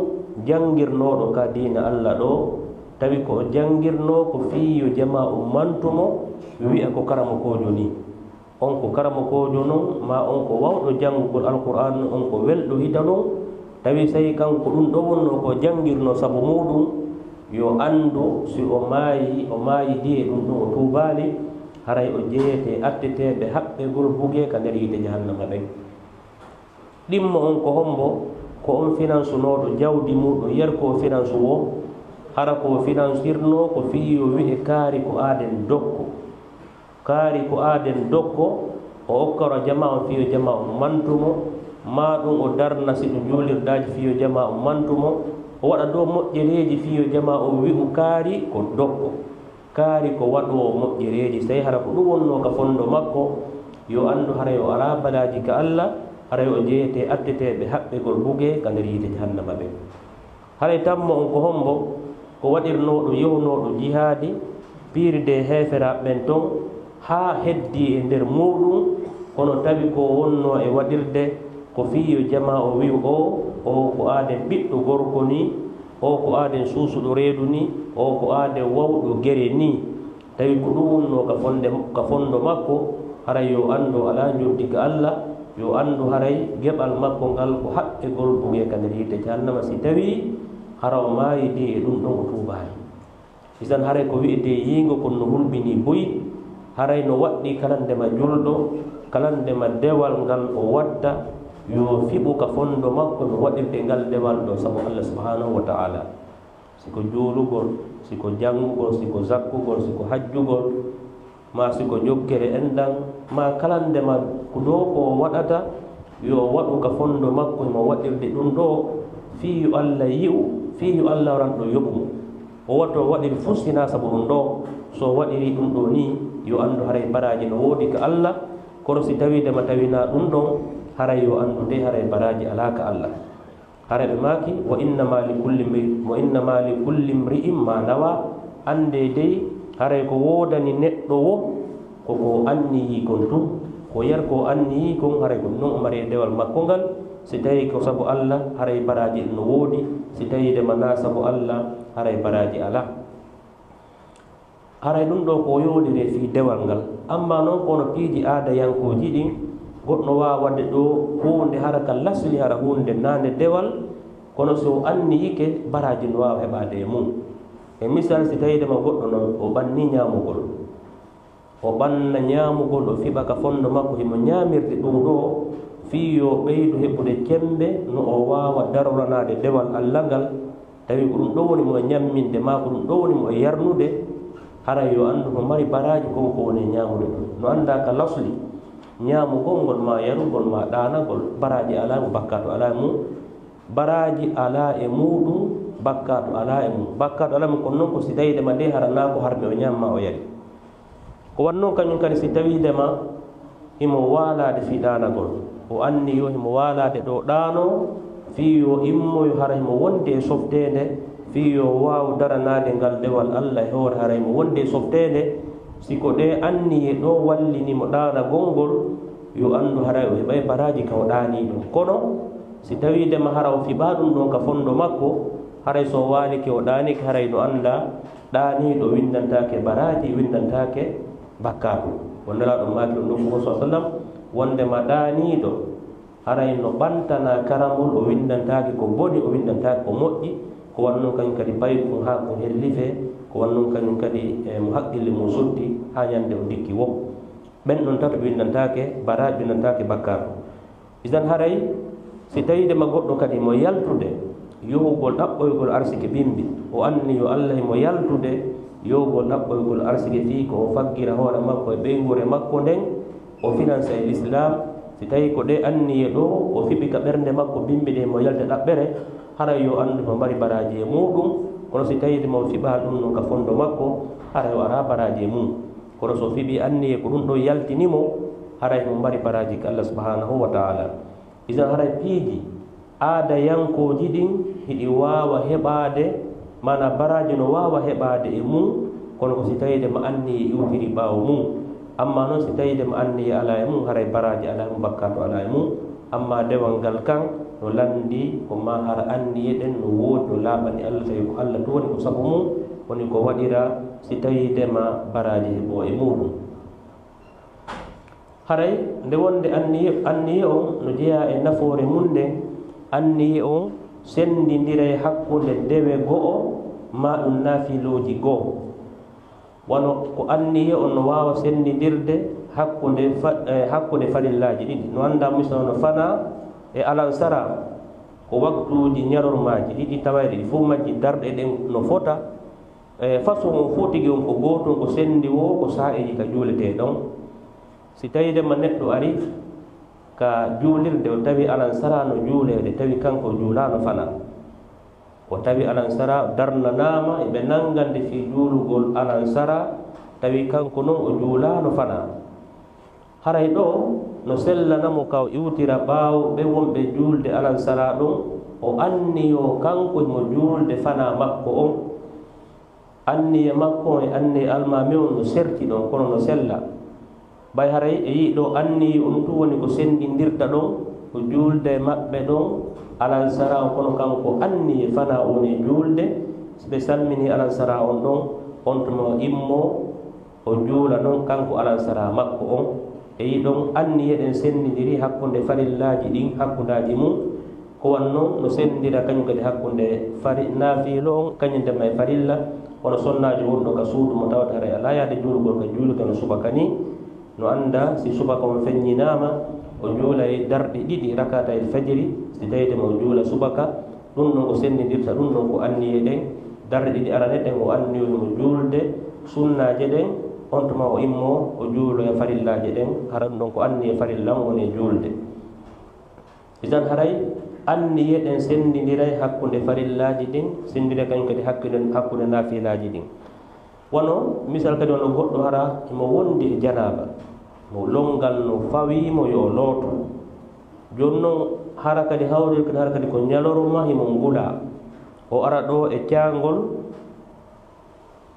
janngirnooɗo ka diina Allah ɗo, tawi ko o janngirnoo ko fii yo jamaa o mantu mo, wi'a ko karamokoojo nii. On ko karamokoojo non, maa on ko waawɗo janngugol Alqur'aan, on ko welɗo hita non, tawi sey kanko ɗum ɗo wonnoo ko janngirnoo sabu muuɗum, yo anndu si o maayi, o maayidi e ɗum ɗum o tuubaali, haray o jeyete atteteeɓe haɓɓegol bugee ka nder yiite jahannama ɓen. Ɗimmo on ko hombo? Ko on finansunooɗo jawdi muuɗum, yer ko o finansu woo, hara ko o finansirnoo ko fii yo wi'e kaari ko aaden dokko. Kaari ko aaden dokko, o okkora jamaa on fii yo jamaa on mantu mo, Maa ɗum o darna si ɗum juulirdaaji fii yo jamaa o mantu mo, o waɗa dow moƴƴereeji fii yo jamaa o wi'u kaari ko dokko, kaari ko waɗoowo moƴƴereeji, so tawii hara ko ɗum wonnoo ka fondo makko, yo anndu haray o alaa balaaji ka Alla, haray o jeyeete atteteeɓe haɓɓegol bugee ka nder yiite jahannama ɓen. Haray tammo on ko hombo? Ko waɗirnooɗo yehunooɗo jihaadi, piirde heeferaaɓe ɓen ton, haa heddii e nder muuɗum, kono tawi ko wonnoo e waɗirde ko fii yo jamaa o wi'u, "Oo, oo ko aaden ɓiɗɗo gorko nii, oo ko aaden suusuɗo reedu nii, oo ko aaden wawɗo gere nii." Tawi ko ɗum wonnoo ka fonde, ka fondo makko, haray yo anndu alaa njoddi ka Alla, yo anndu haray geɓal makko ngal ko haɓɓegol bugee ka nder yiite jahannama si tawii hara o maayidii e ɗum ɗon o tuubaali. Isan haray ko wi'etee yiingo kon no hulɓinii buy, haray no waɗɗii kala ndema julɗo, kala ndema dewal ngal o watta, yo fiɓu ka fondo makko no waɗirtee ngal dewal ɗoo sabu Alla subhaanahu wa ta'ala. Si ko juulugol, si ko janngugol, si ko zakkugol, si ko hajjugol, maa si ko jokkere enɗan, maa kala ndema ko ɗoo ko o waɗata, yo o waɗu ka fondo makko himo waɗirde ɗum ɗoo, fii yo Alla yi'u, fii yo Alla waran ɗo yoɓu mo. O wato waɗiri fuu sinaa sabu ɗum ɗoo, so o waɗirii ɗum ɗoo nii, yo anndu haray baraaji no woodi ka Alla, kono si tawii ndema tawinaa ɗum ɗon, haray yo anndu de haray baraaji alaa ka Alla. Haray ɓe maaki, "Wa innama li kulli mri-, wa innama li kulli mri'in ma nawa." Anndee dey, haray ko woodani neɗɗo wo, ko ko anniyii kon tun. Ko yer ko anniyii kon, haray ko non o mari e dewal makko ngal. Si tawii ko sabu Alla, haray baraaji ɗin no woodi. Si tawii ndema naa sabu Alla, haray baraaji alaa. Haray ɗum ɗoo ko o yowliree fii dewal ngal. Ammaa non ko no piiji aadayankooji ɗin, goɗɗo waawa waɗde ɗoo huunde hara ka lasli, hara huunde naa nde dewal, kono si o anniyike, baraaji no waawa heɓaade e mum. E misal, si tawii ndema goɗɗo non o ɓannii ñaamugol, o ɓanna ñaamugol, o fiɓa ka fondo makko himo ñaamirde ɗum ɗoo, fii yo ɓeydu heɓude cemmbe no o waawa daroranaade dewal Alla ngal, tawi ko ɗum ɗoo woni mo e ñamminde, maa ko ɗum ɗoo woni mo e yarnude, haray yo anndu himo mari baraaji kon ko woni e ñaamude ɗum. No anndaa ka lasli, ñaamugol ngol, maa yarugol, maa ɗaanagol, baraaji alaa e mum, bakkaatu alaa e mum, baraaji alaa e muuɗum, bakkaatu alaa e mum, bakkaatu alaa e mum, kono non ko si tawii ndema de hara naa ko harmi o ñaami maa o yari. Ko wayi non kañum kadi si tawii ndema himo waalaade fii ɗaanagol. O anniyoo himo waalaade ɗoo ɗaanoo, fii yo immoyo hara himo wondi e softeende, fii yo waaw daranaade ngal dewal Alla e hoore hara himo wondi e softeende. Si ko ɗee anniyee ɗoo wallini mo ɗaanagol ngol, yo anndu haray o heɓay baraaji ka o ɗaanii ɗon. Kono si tawii ndema hara o fiɓaa ɗum ɗon ka fondo makko, haray so o waalike o ɗaanike, haray no anndaa ɗaaniiɗo winndantaake baraaji, winndantaake bakkaatu. Ko Nelaaɗo maaki ɗum ɗon ko sallam, wonndema ɗaaniiɗo haray no ɓantanaa karamol, o winndantaake ko boni, o winndantaake ko moƴƴi, ko wayi non kañum kadi paykun haa kun hellifee, ko wayi non kañum kadi, e, mo haqqille mum sotti haa ñande o dikki woo. Ɓen ɗon tato ɓe winndantaake baraaji, winndantaake bakkaatu. Idan haray, si tawii ndema goɗɗo kadi mo yaltude yohugol ɗaɓɓoygol arsike bimbi, o anniyi yo Alla himo yaltude yohugol ɗaɓɓoygol arsike fii ko o faggira hoore makko e ɓeynguure makko nden, o finansa e Lislaam, si tawii ko ɗee anniye ɗoo o fiɓi ka ɓernde makko bimbi ɗe mo yalta ɗaɓɓere, haray yo anndu himo mari baraaji e muuɗum, kono si tawii ndema o fiɓaa ɗum non ka fondo makko, haray o alaa baraaji e mum. Kono so fiɓii anniye ko ɗum ɗon yaltini mo, haray himo mari baraaji ka Allah subhanahu wa ta'ala. Idan haray piiji aadayankooji ɗin hiɗi waawa heɓaade, maanaa baraaji no waawa heɓaade e mum, kono ko si tawii ndema anniye iwtiri ɓaawo mum. Ammaa non si tawii ndema anniye alaa e mum, haray baraaji alaa e mum, bakkaatu alaa e mum. Ammaa dewal ngal kan no lanndii ko maa hara anniye ɗen no woodi, no laaɓani Allah, tawi ko Allah tun woni ko sabu mum, woni ko waɗira si tawii ndema baraaji heɓoo e muuɗum. Haray nde wonde anniye, anniye on no jeyaa e nafoore mum nden, anniye on senndindiray hakkunde dewe go'o maa ɗum naafilooji goo. Wano ko anniye on no waawa senndindirde hakkunde fa-, eh, hakkunde farillaaji ɗiɗi. No anndaa misal no fanaa e alansara ko waktuuji ñalormaaji ɗiɗi tawayɗi ɗi fof majji darɗe ɗen no fota. E façon on fof tigi on ko gootum, ko senndi woo ko saa'iiji ka juuletee ɗon. Si tawii ndema neɗɗo ari, ka juulirde, o tawi alansaraa no juuleede, tawi kanko juulaano fanaa. O tawi alansaraa darnanaama, eɓe nanngande fii juulugol alansaraa, tawi kanko non o juulaano fanaa. Haray ɗoo no sellana mo ka o iwtira ɓaawo ɓe wonɓe juulde alansaraa ɗon, o anniyoo kanko himo juulde fanaa makko on. Anniya makko on e anniya almaami on no serti ɗon, kono no sella. Ɓay haray e yi'i ɗoo anniya on tun woni ko senndindirta ɗon, ko juulde maɓɓe ɗon alansaraa on, kono kanko anniya fanaa on e juulde, si ɓe salminii alansaraa on ɗon, on tuma o immoo, o juula non kanko alansaraa makko on. E yi'i ɗon anniya ɗen senndindiri hakkunde farillaaji ɗin, hakkundaaji mun, ko wanno no senndira kañum kadi hakkunde fari-, naafiilo on, kañum ndema e farilla, hono sonnaajo wonɗo ka suudu mo tawata haray alaa yaade juulugol ka juulirde no subaka nii, no annda si subaka on feññinaama, o juulay darɗe ɗiɗi rakaatayil fajiri, si tawii ndema o juula subaka, ɗum ɗon ko senndindirta, ɗum ɗon ko anniye ɗen, darɗe ɗiɗi arane ɗen o anniyoyi mo juulde sunnaaje ɗen, on tuma o immoo o juuloya farillaaje ɗen, hara ɗum ɗon ko anniye farilla on woni e juulde. Idan haray anniye ɗen senndindiray hakkunde farillaaji ɗin, senndindiray kañum kadi hakkunde, hakkunde naafilaaji ɗin. Wano misal kadi wano goɗɗo hara himo wondi e janaaba, mo lonngal no fawii mo yo o looto. Jooni non hara kadi hawri kadi hara kadi ko ñalorma himo ngula, o ara ɗoo e caangol,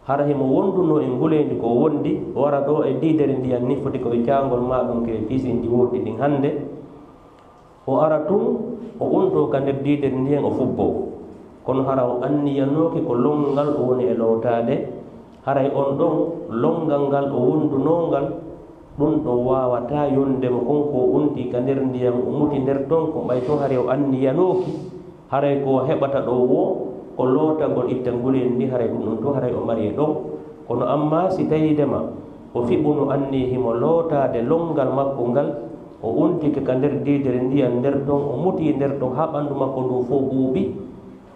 hara himo wondunoo e nguleendi ko o wondi, o ara ɗoo e diidere ndiyan nii foti ko e caangol maa ɗon ke piisindi woɗɗi ɗin hannde. O ara tun, o untoo ka nder diidere ndiyan o fubboo. Kono hara o anniyanooki ko lonngal o woni e lootaade, haray on ɗon lonngal ngal o wondunoo ngal, ɗum ɗon waawataa yonde mo kon ko o unti ka nder ndiyan o muti nder ton, ko ɓay tun haray o anniyanooki, haray ko o heɓata ɗon woo ko lootagol itta nguleendi ndi, haray ɗum ɗon tun haray o mari e ɗon. Kono ammaa si tawii ndema o fiɓuno anniya himo lootaade lonngal makko ngal, o untike ka nder diidere ndiyan nder ton, o muti nder ton haa ɓanndu makko ndun fow ɓuuɓi,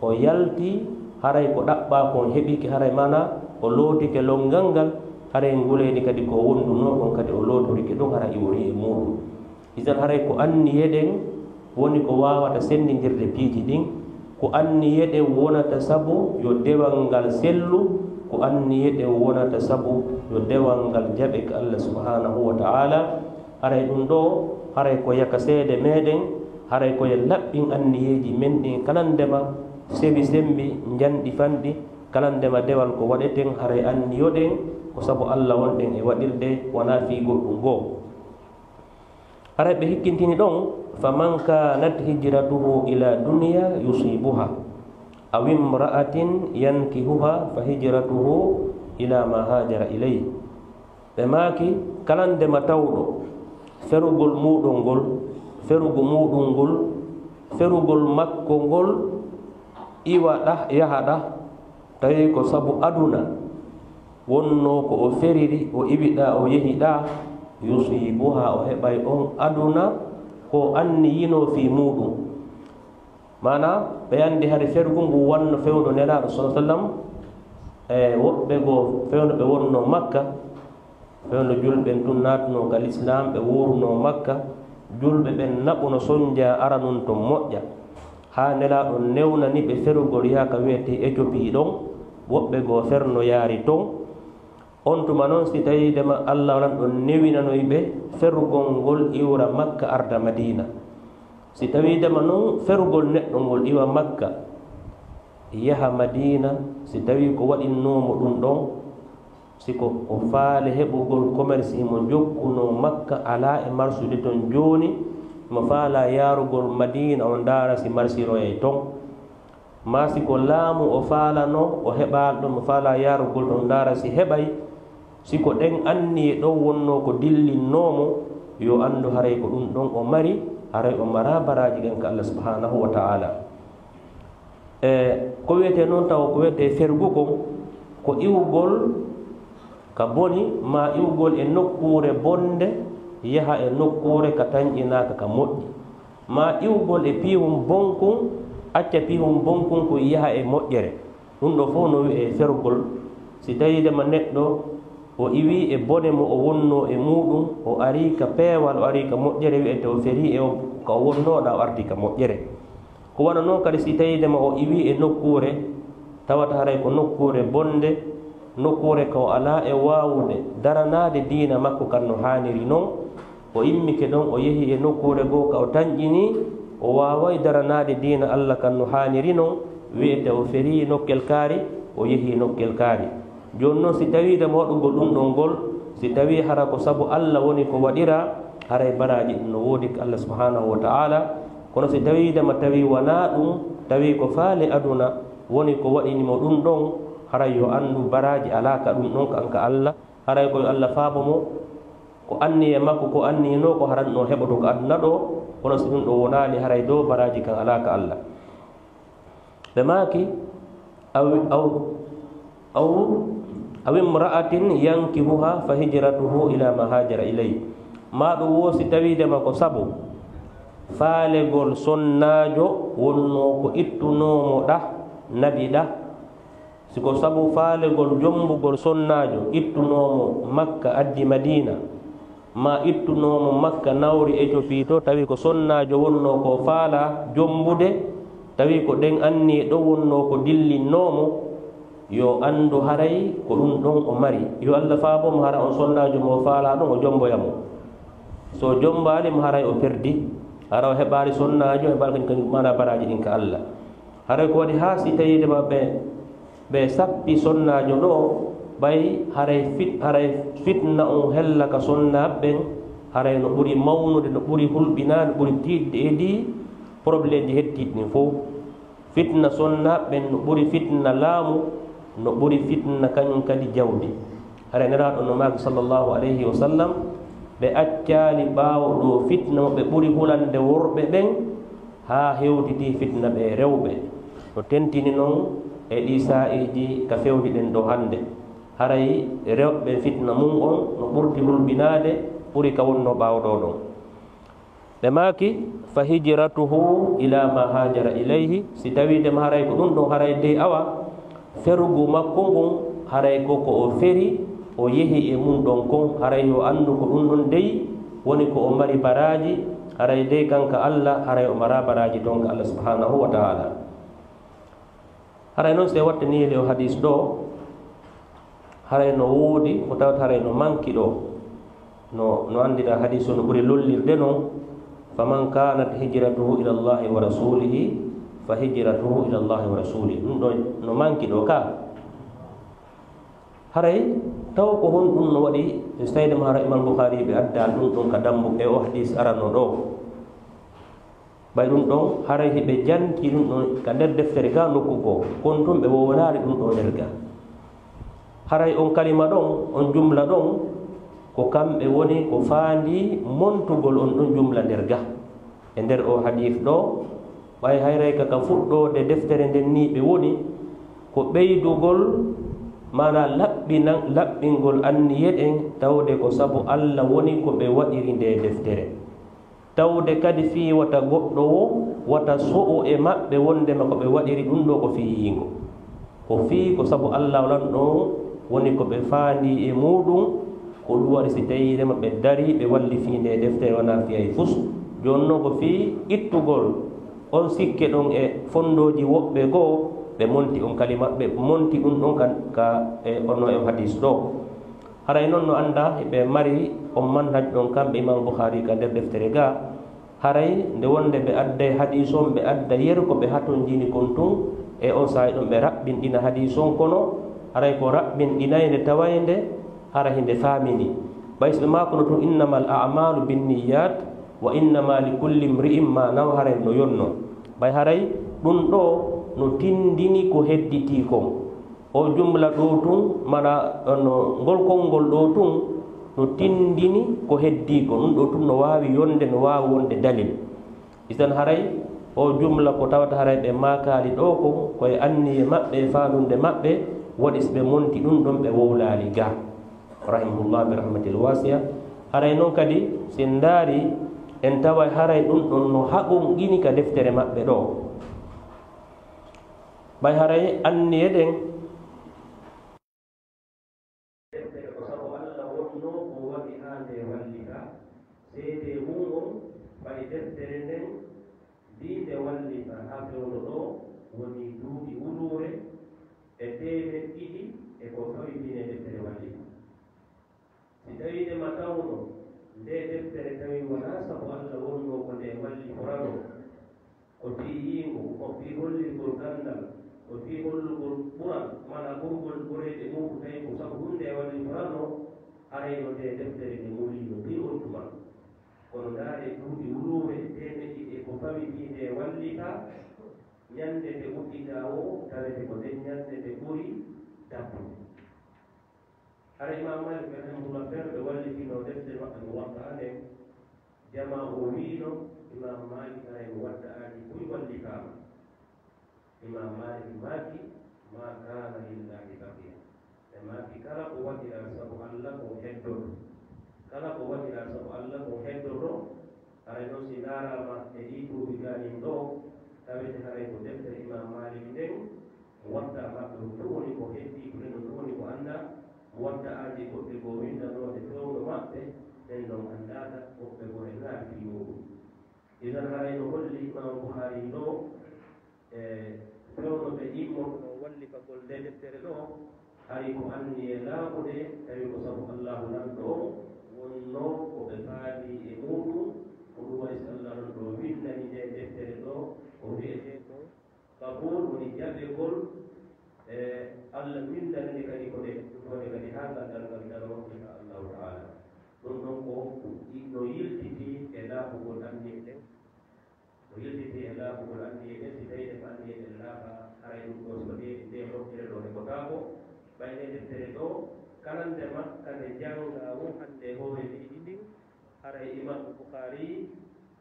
o yalti, haray ko ɗaɓɓaa kon heɓike, haray maanaa o lootike lonngal ngal, haray nguleendi kadi ko wondunoo kon kadi o lootorike ɗum, haray iwori e muuɗum. Idan haray ko anniye ɗen woni ko waawata senndindirde piiji ɗin, ko anniye ɗen wonata sabu yo dewal ngal sellu, ko anniye ɗen wonata sabu yo dewal ngal jaɓe ka Allah subhanahu wa ta'ala. Haray ɗum ɗoo, haray ko yaka seede meɗen, haray ko yo laɓɓin anniyeeji men ɗin kala ndema sewi sembi, njanɗi fanɗi, kala ndema dewal ko waɗeten, haray anniyoɗen ko sabu Allah wonɗen e waɗirde, wanaa fii goɗɗum goo. Haray ɓe hikkintini ɗon, "Faman kanat hijratuhu ila dunya yusibuha, aw imra'atin yankihuha, fa hijratuhu ila ma hajara ilayh." Ɓe maaki, kala ndema tawɗo ferugol muuɗum ngol, ferugo muuɗum ngol, ferugol makko ngol iwa ɗah, yaha ɗah, tawi ko sabu aduna wonnoo ko o feriri, o iwi ɗaa, o yehi ɗaa, yusibuha, o heɓay on aduna ko anniyinoo fii muuɗum. Maanaa, ɓe anndi hari fergu ngu wanno fewndo Nelaaɗo, sallallahu alaihi wasallam, e woɓɓe goo fewndo ɓe wonnoo Makka, fewndo julɓe ɓen tun naatunoo ka Lislaam, ɓe wuurunoo Makka, julɓe ɓen naɓuno sonnjaa aranun ton moƴƴa. Haa Nelaaɗo newnani ɓe ferugol yaha ka wi'etee Éthiopie ɗon, woɓɓe goo ferno yaari ton. On tuma non, si tawii ndema Allah lanɗo newinanoy ɓe ferugol ngol iwra Makka arda Madiina. Si tawii ndema non ferugol neɗɗo ngol iwa Makka yaha Madiina, si tawii ko waɗinnoo mo ɗum ɗon, si ko o faale heɓugol commerce himo jokkunoo Makka alaa e marsude ton jooni, mo faalaa yaarugol Madiina o ndaara si marsiroyay ton. Maa si ko laamu o faalanoo, o heɓaali ɗon, o faalaa yaarugol ton, ndaara si heɓay. Si ko ɗen anniye ɗon wonnoo ko dillinnoo mo, yo anndu haray ko ɗum ɗon o mari, haray o maraa baraaji ɗen ka Allah subhanahu wa ta'ala. E ko wi'etee non taw ko wi'etee fergu kon, ko iwugol ka boni, maa iwugol e nokkuure bonde, yaha e nokkuure ka tanƴinaaka ka moƴƴi. Maa iwgol e piihun bonkun, acca piihun bonkun kun yaha e moƴƴere. Ɗum ɗoo fof no wi'ee fergol. Si tawii ndema neɗɗo O iwi e bone mo o wonnoo e muuɗum, o ari ka peewal, o ari ka moƴƴere, wi'ete o ferii e o, ka o wonnoo ɗa, o arti ka moƴƴere. Ko wano non kadi si tawiidema o iwi e nokkuure, tawata haray ko nokkuure bonde, nokkuure ka o alaa e waawude daranaade diina makko kan no haaniri non, o immike ɗon, o yehi e nokkuure goo ka o tanƴinii, o waaway daranaade diina Alla kan no haaniri non, wi'ete o ferii nokkel kaari, o yehi nokkel kaari. Jooni non, si tawiidema waɗugol ɗum ɗon ngol, si tawii hara ko sabu Alla woni ko waɗiraa, haray baraaji ɗin no woodi ka Alla subhanahu wa ta'ala. Kono si tawiidema tawi wanaa ɗum, tawi ko faale aduna woni ko waɗinimo ɗum ɗon, haray yo anndu baraaji alaa ka ɗum ɗon, kan ka Alla. Haray ko yo Alla faabo mo, ko anniye makko, ko anniyinoo ko, hara no heɓoto ko aduna ɗoo, kono si ɗum ɗoo wonaali, haray ɗoo baraaji kan alaa ka Alla. Ɓe maaki, aw, aw, aw, aw imra'atin yankihuha fa hijratuhu ila ma hajara ilay. Maa ɗum woo si tawiidema ko sabu faalegol sonnaajo wonnoo ko ittunoo mo ɗa, naɓi ɗa. Si ko sabu faalegol jombugol sonnaajo ittunoo mo Makka addi Madiina, maa ittunoo mo Makka nawri Ethiopie to, tawi ko sonnaajo wonnoo ko faalaa jombude, tawi ko ɗen anniye ɗon wonnoo ko dillinnoo mo, yo anndu haray ko ɗum ɗon o mari. Yo Alla faabo mo, hara on sonnaajo mo faalaa ɗon, o jomboya mo. So jombaali mo, haray o perdi, hara o heɓaali sonnaajo, heɓaali kañum, kañum maanaa baraaji ɗin ka Alla. Haray ko waɗi haa si tawiidema ɓe, ɓe sappi sonnaajo ɗoo, ɓay haray fit-, haray fitna on hella ka sonnaaɓe ɓen, haray no ɓuri mawnude, no ɓuri hulɓinaade, no ɓuri tiiɗde e ɗii probleemji heddiiɗi ɗin fow. Fitna sonnaaɓe ɓen no ɓuri fitna laamu, no ɓuri fitna kañum kadi jawdi. Haray Nelaaɗo no maaki, sallallahu alayhi wa sallam, ɓe accaali ɓaawo ɗoo fitna mo ɓe ɓuri hulande worɓe ɓen, haa hewtiti fitna ɓe rewɓe. No tentini non e ɗii saa'iiji ka fewjiɗen ɗoo hande. Haray rewɓe fitna mun on no ɓurti hulɓinaade, ɓuri ka wonnoo ɓaawo ɗoo ɗon. Ɓe maaki, fa hijratuhu ila ma hajara ilayhi, si tawiidema haray ko ɗum ɗon, haray dey awa, ferugu makko ngun, haray ko ko o feri, o yehi e mun ɗon kon, haray yo anndu ko ɗum ɗon dey woni ko o mari baraaji, haray dey kan ka Alla, haray o maraa baraaji ton ka Alla subhanahu wa ta'ala. Haray non, si en wattanii le o hadis ɗoo, haray no woodi ko tawata haray no manki ɗoo. No, no anndira hadis o no ɓuri lollirde non, faman kanat hijratuhu ila Allahi wa rasulihi, fa hijratuhu ila Allahi wa rasulihi. Ɗum ɗoo no manki ɗoo ka. Haray taw ko honɗum no waɗi, so tawiima hara Imam Bukhari ɓe addaa ɗum ɗon ka dambu e o hadis arano ɗoo. Ɓay ɗum ɗon, haray hiɓe janti ɗum ɗon ka nder deftere ga nokku goo, kono tun ɓe wowlaali ɗum ɗoo nder ga. Haray on kalima ɗon, on jumla ɗon, ko kamɓe woni ko faandi montugol on ɗon jumla nder ga. E nder o hadis ɗoo, ɓay hayray ka, ka fuɗɗoode deftere nden nii ɓe woni, ko ɓeydugol, maanaa laɓɓinan-, laɓɓingol anniye ɗen, tawde ko sabu Alla woni ko ɓe waɗiri nde deftere. Tawde kadi fii wata goɗɗo woo, wata so'u e maɓɓe wonndema ko ɓe waɗiri ɗum ɗoo ko fii yiingo. Ko fii ko sabu Alla Lanɗo on woni ko ɓe faandii e muuɗum, ko ɗum waɗi si tawiima ɓe darii, ɓe wallifii nde deftere wanaa fii hay fus. Jooni non ko fii ittugol on sikke ɗon e fonndooji woɓɓe goo, ɓe monti on kalima, ɓe monti ɗum ɗon ka, ka, e, onno e hadis ɗoo. Haray non no anndaa, ɓe mari on manhaj ɗon kamɓe Imam Bukhari ka nder deftere ga. Haray nde wonde ɓe adday hadis on, ɓe adda yeru ko ɓe hatonjini kon tun, e on saa'i ɗon ɓe raɓɓinɗina hadis on, kono haray ko raɓɓinɗinaynde tawaynde hara hinde faamini. Ɓay si ɓe maakuno tun, "Innamal a'malu binniyat, wa innama likulli imri'in ma nawa," haray no yonno. Ɓay haray ɗum ɗoo no tindini ko hedditii kon. O jumla ɗoo tun, mana, no, ngol konngol ɗoo tun, no tindini ko heddii ko. Ɗum ɗoo tun no waawi yonde, no waawi wonde dalil. Isan haray, o jumla ko tawata haray ɓe maakaali ɗoo ko, ko e anniye maɓɓe, e faandunde maɓɓe, waɗi si ɓe monti ɗum ɗon ɓe wowlaali ga. Rahimahullah bi rahmatil wasi'a. Haray non kadi, si en ndaari, en taway haray ɗum ɗon no haɓunɗini ka deftere maɓɓe ɗoo. Ɓay haray anniye ɗen, Tawno ɗo woni duuɓi wuluure e teemeɗɗe ɗiɗi e ko fawi fii ndee deftere wallifa. Si tawii de ma tawno ndee deftere tawi wonaa sabu Alla wonnoo ko nde walliforanoo, ko fii yiingo, ko fii hollirgol ganndal, ko fii hollugol ɓural, maanaa ɓurgol ɓureede muuɗum, tawi ko sabu ɗum nde walliforanoo, arayno ndee deftere nde muliino fii on tuma. Kono ndaaree duuɓi wuluure e teemeɗɗe ɗiɗi e ko fawi fii nde wallifa, ñannde nde udditaa woo, tawete ko nden ñannde nde ɓuri dabbude. Hara Imam Malik rahimahullah, ɓen ɓe wallifino defte maɓɓe Muwatta nden, jamaa o wiino Imam Malik haray Muwattaaji buy wallikaama. Imam Malik maaki, "Ma kana lillahi baqiya." Ɓe maaki, "Kala ko waɗiraa sabu Alla ko heddoto. Kala ko waɗiraa sabu Alla ko heddoto." Haray noon si ndaaraama e ɗii duuɓi gaanin ɗoo, tawete haray ko deftere Imam Malik nden, Muwatta maɓɓe on tun woni ko heddii, ko ɗen on tun woni ko anndaa. Muwattaaji goɗɗe goo winndanooɗe fewndo maɓɓe, ɗen ɗon anndaaka, woɓɓe goo e laabi fii muuɗum. Idan haray no holli Imam Bukhari ɗoo, e fewndo ɓe immorno wallifagol nde deftere ɗoo, hari ko anniyee laaɓuɗe, tawi ko sabu Allaahu Lanɗo on wonnoo ko ɓe faandii e muuɗum, ko ɗum waɗi si Allaahu Lanɗo on winnani nde deftere ɗoo, ko wi'etee ko Qabuul, woni jaɓegol, e Alla winndanani kadi ko nde, ko nde kadi haa ngal darngal daroo, insha Allahu ta'ala. Ɗum ɗon ko no yiltitii e laaɓugol anniyee ɗen. No yiltitii e laaɓugol anniyee ɗen, si tawii ɗen anniyee ɗen laaɓaa, haray ɗum ɗoo so ɗee, nde moƴƴere ɗoo heɓotaako. Ɓay nde deftere ɗoo, kala nde makka nde janngaa woo hannde e hoore leydi ndin, haray Imam Bukhari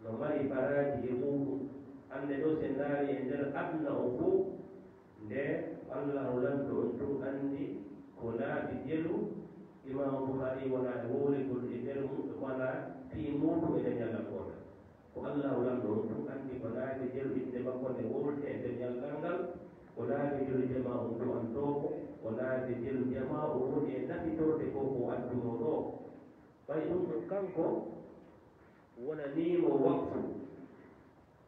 no mari baraaji e muuɗum. Hannde ɗoo, si en ndaarii e nder aduna on fow, nde Allaahu Lanɗo on tun anndi ko laabi jelu, Imam Bukhari wonaa e wowlegol e nder mum, wonaa fii muuɗum e nder ñallal gootal. Ko Allaahu Lanɗo on tun anndi ko laabi jelu innde makko nde wowletee e nder ñallal ngal, ko laabi jelu jamaa on du'antoo ko, ko laabi jelu jamaa on woni e nafitorde ko ko addunoo ɗoo. Ɓay ɗum ɗon kanko wonanii mo waqfu,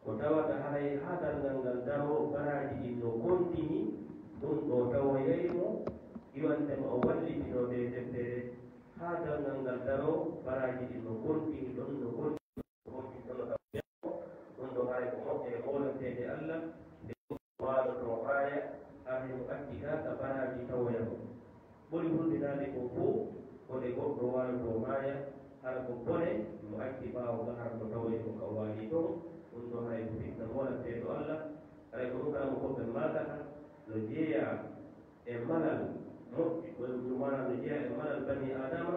ko tawata haray haa darngal ngal daroo, baraaji ɗin no kontini, ɗum ɗoo tawoyay mo, iwantema o wallitino nde deftere, haa darngal ngal daroo, baraaji ɗin no kontini ɗon, no kontini ɗon, no tawoyay mo. Ɗum ɗoo haray ko moƴƴere mawlanteede Alla, nde waaloto maaya, hara himo acci gaa ka baraaji tawoya mo. Ɓuri hulɓinaade kon fow, ko nde goɗɗo waaloto maaya, hara ko bone mo acci ɓaawo gaa, hara mo tawoyi mo ka o waali ton. Ɗum ɗoo haray ko fitna mawlanteeɗo Alla. Haray ko ɗum kala mo ko ɓe maakata, no jeyaa e malal moƴƴi, ko ɗum maanaa no jeyaa e malal banii Aadama,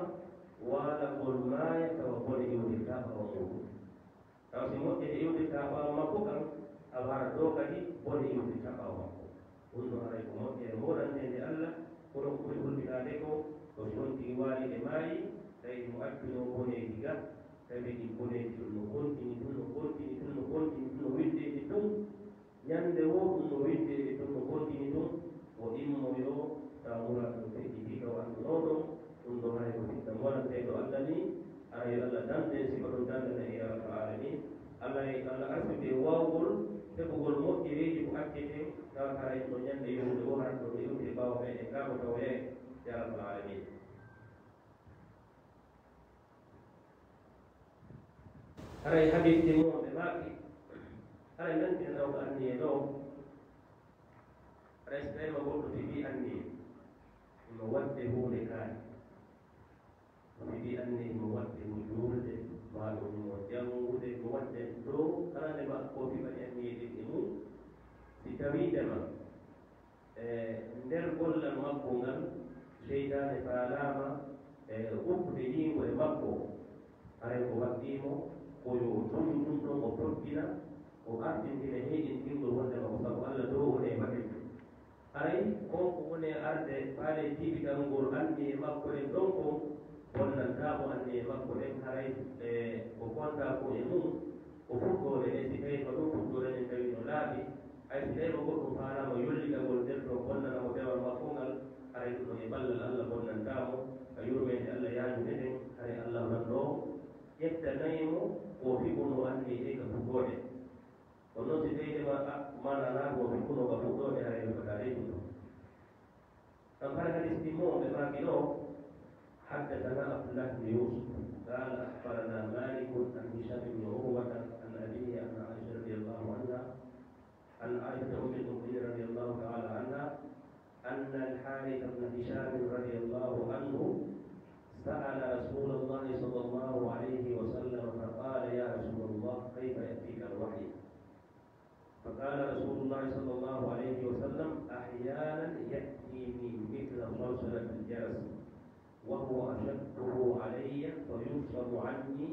waalagol maaya tawa bone iwtirtaa ɓaawo muuɗum. Tawa si moƴƴere iwtirtaa ɓaawo makko kan, awa hara ɗoo kadi bone iwtirtaa ɓaawo makko. Ɗum ɗoo haray ko moƴƴere mawlanteende Alla, kono ko ɓuri hulɓinaade ko, ko si on tigi waali e maayi, tawi mo accunoo boneeji gaa, tawi ɗin boneeji ɗum no kontini tun, no kontini tun, no kontini tun, no winndee tun. Ñannde woo ɗum no winndee tun, no kontini tun, o immoyoo, tawa murad ɗum feƴƴitii ka o anndunoɗon. Ɗum ɗoo haray ko fitna mawlanteeɗo Alla nii, hara yo Alla dandu en, sifa ɗum dandana en, yaa rabbal aalamiin. Alla, Alla arsude en waawugol heɓugol moƴƴereeji ko acceten, tawa haray ɗum ɗoo ñannde yowude woo, hara ɗum ɗoo yowude ɓaawo meɗen gaa ko tawoyay, yaa rabbal aalamiin. Haray hadiis ɗin mo ɓe maaki, haray nantina ɗaw ko anniyee ɗoo. Haray si tawii ma goɗɗo fiɓii anniyee, himo waɗde huunde kaari. Mo fiɓii anniyee, himo waɗde mo juulde, maa ɗum mo janngude, mo waɗde ɗoo, kala nde ma ko fiɓani anniyee ɗin e mum, si tawii de ma, e nder gollal makko ngal, seytaane faalaama e udditde yiingo e makko, haray ko waɗɗii mo ko yo o suudu ɗum ɗon, o toggina, o artintina heyɗintingol wonndema ko sabu Alla dow o ne waɗi ɗum. Haray kon ko woni arde faale jibitangol anniyee makko ɗen ɗon kon, bonnantaa mo anniyee makko ɗen, haray e ko kontaa ko e mum. Ko fuɗɗoode nde, si tawii ko ɗum fuɗɗoode nden tawi no laaɓi, hay si tawii ko goɗɗum faalaama yollitagol nden ɗoo bonnana mo dewal makko ngal, haray ɗum ɗon e ballal Alla bonnantaa mo, ka yurmeende Alla yaajude nden, haray Alla Lanɗo on ƴettanay mo ko o fiɓunoo anniyee ɗen ka fuɗɗoode. Kono noon si tawii de ma, a, maana أخبرنا مالك عن هشام بن عروة عن أبيه عن عائشة رضي الله عنها، عن عائشة أم المؤمنين رضي الله تعالى عنها، أن الحارث بن هشام رضي الله عنه سأل رسول الله صلى الله عليه وسلم فقال: يا رسول الله، كيف يأتيك الوحي؟ فقال رسول الله صلى الله عليه وسلم: أحيانا يأتيني مثل صلصلة الجرس، وهو أشده علي فيفصم عني،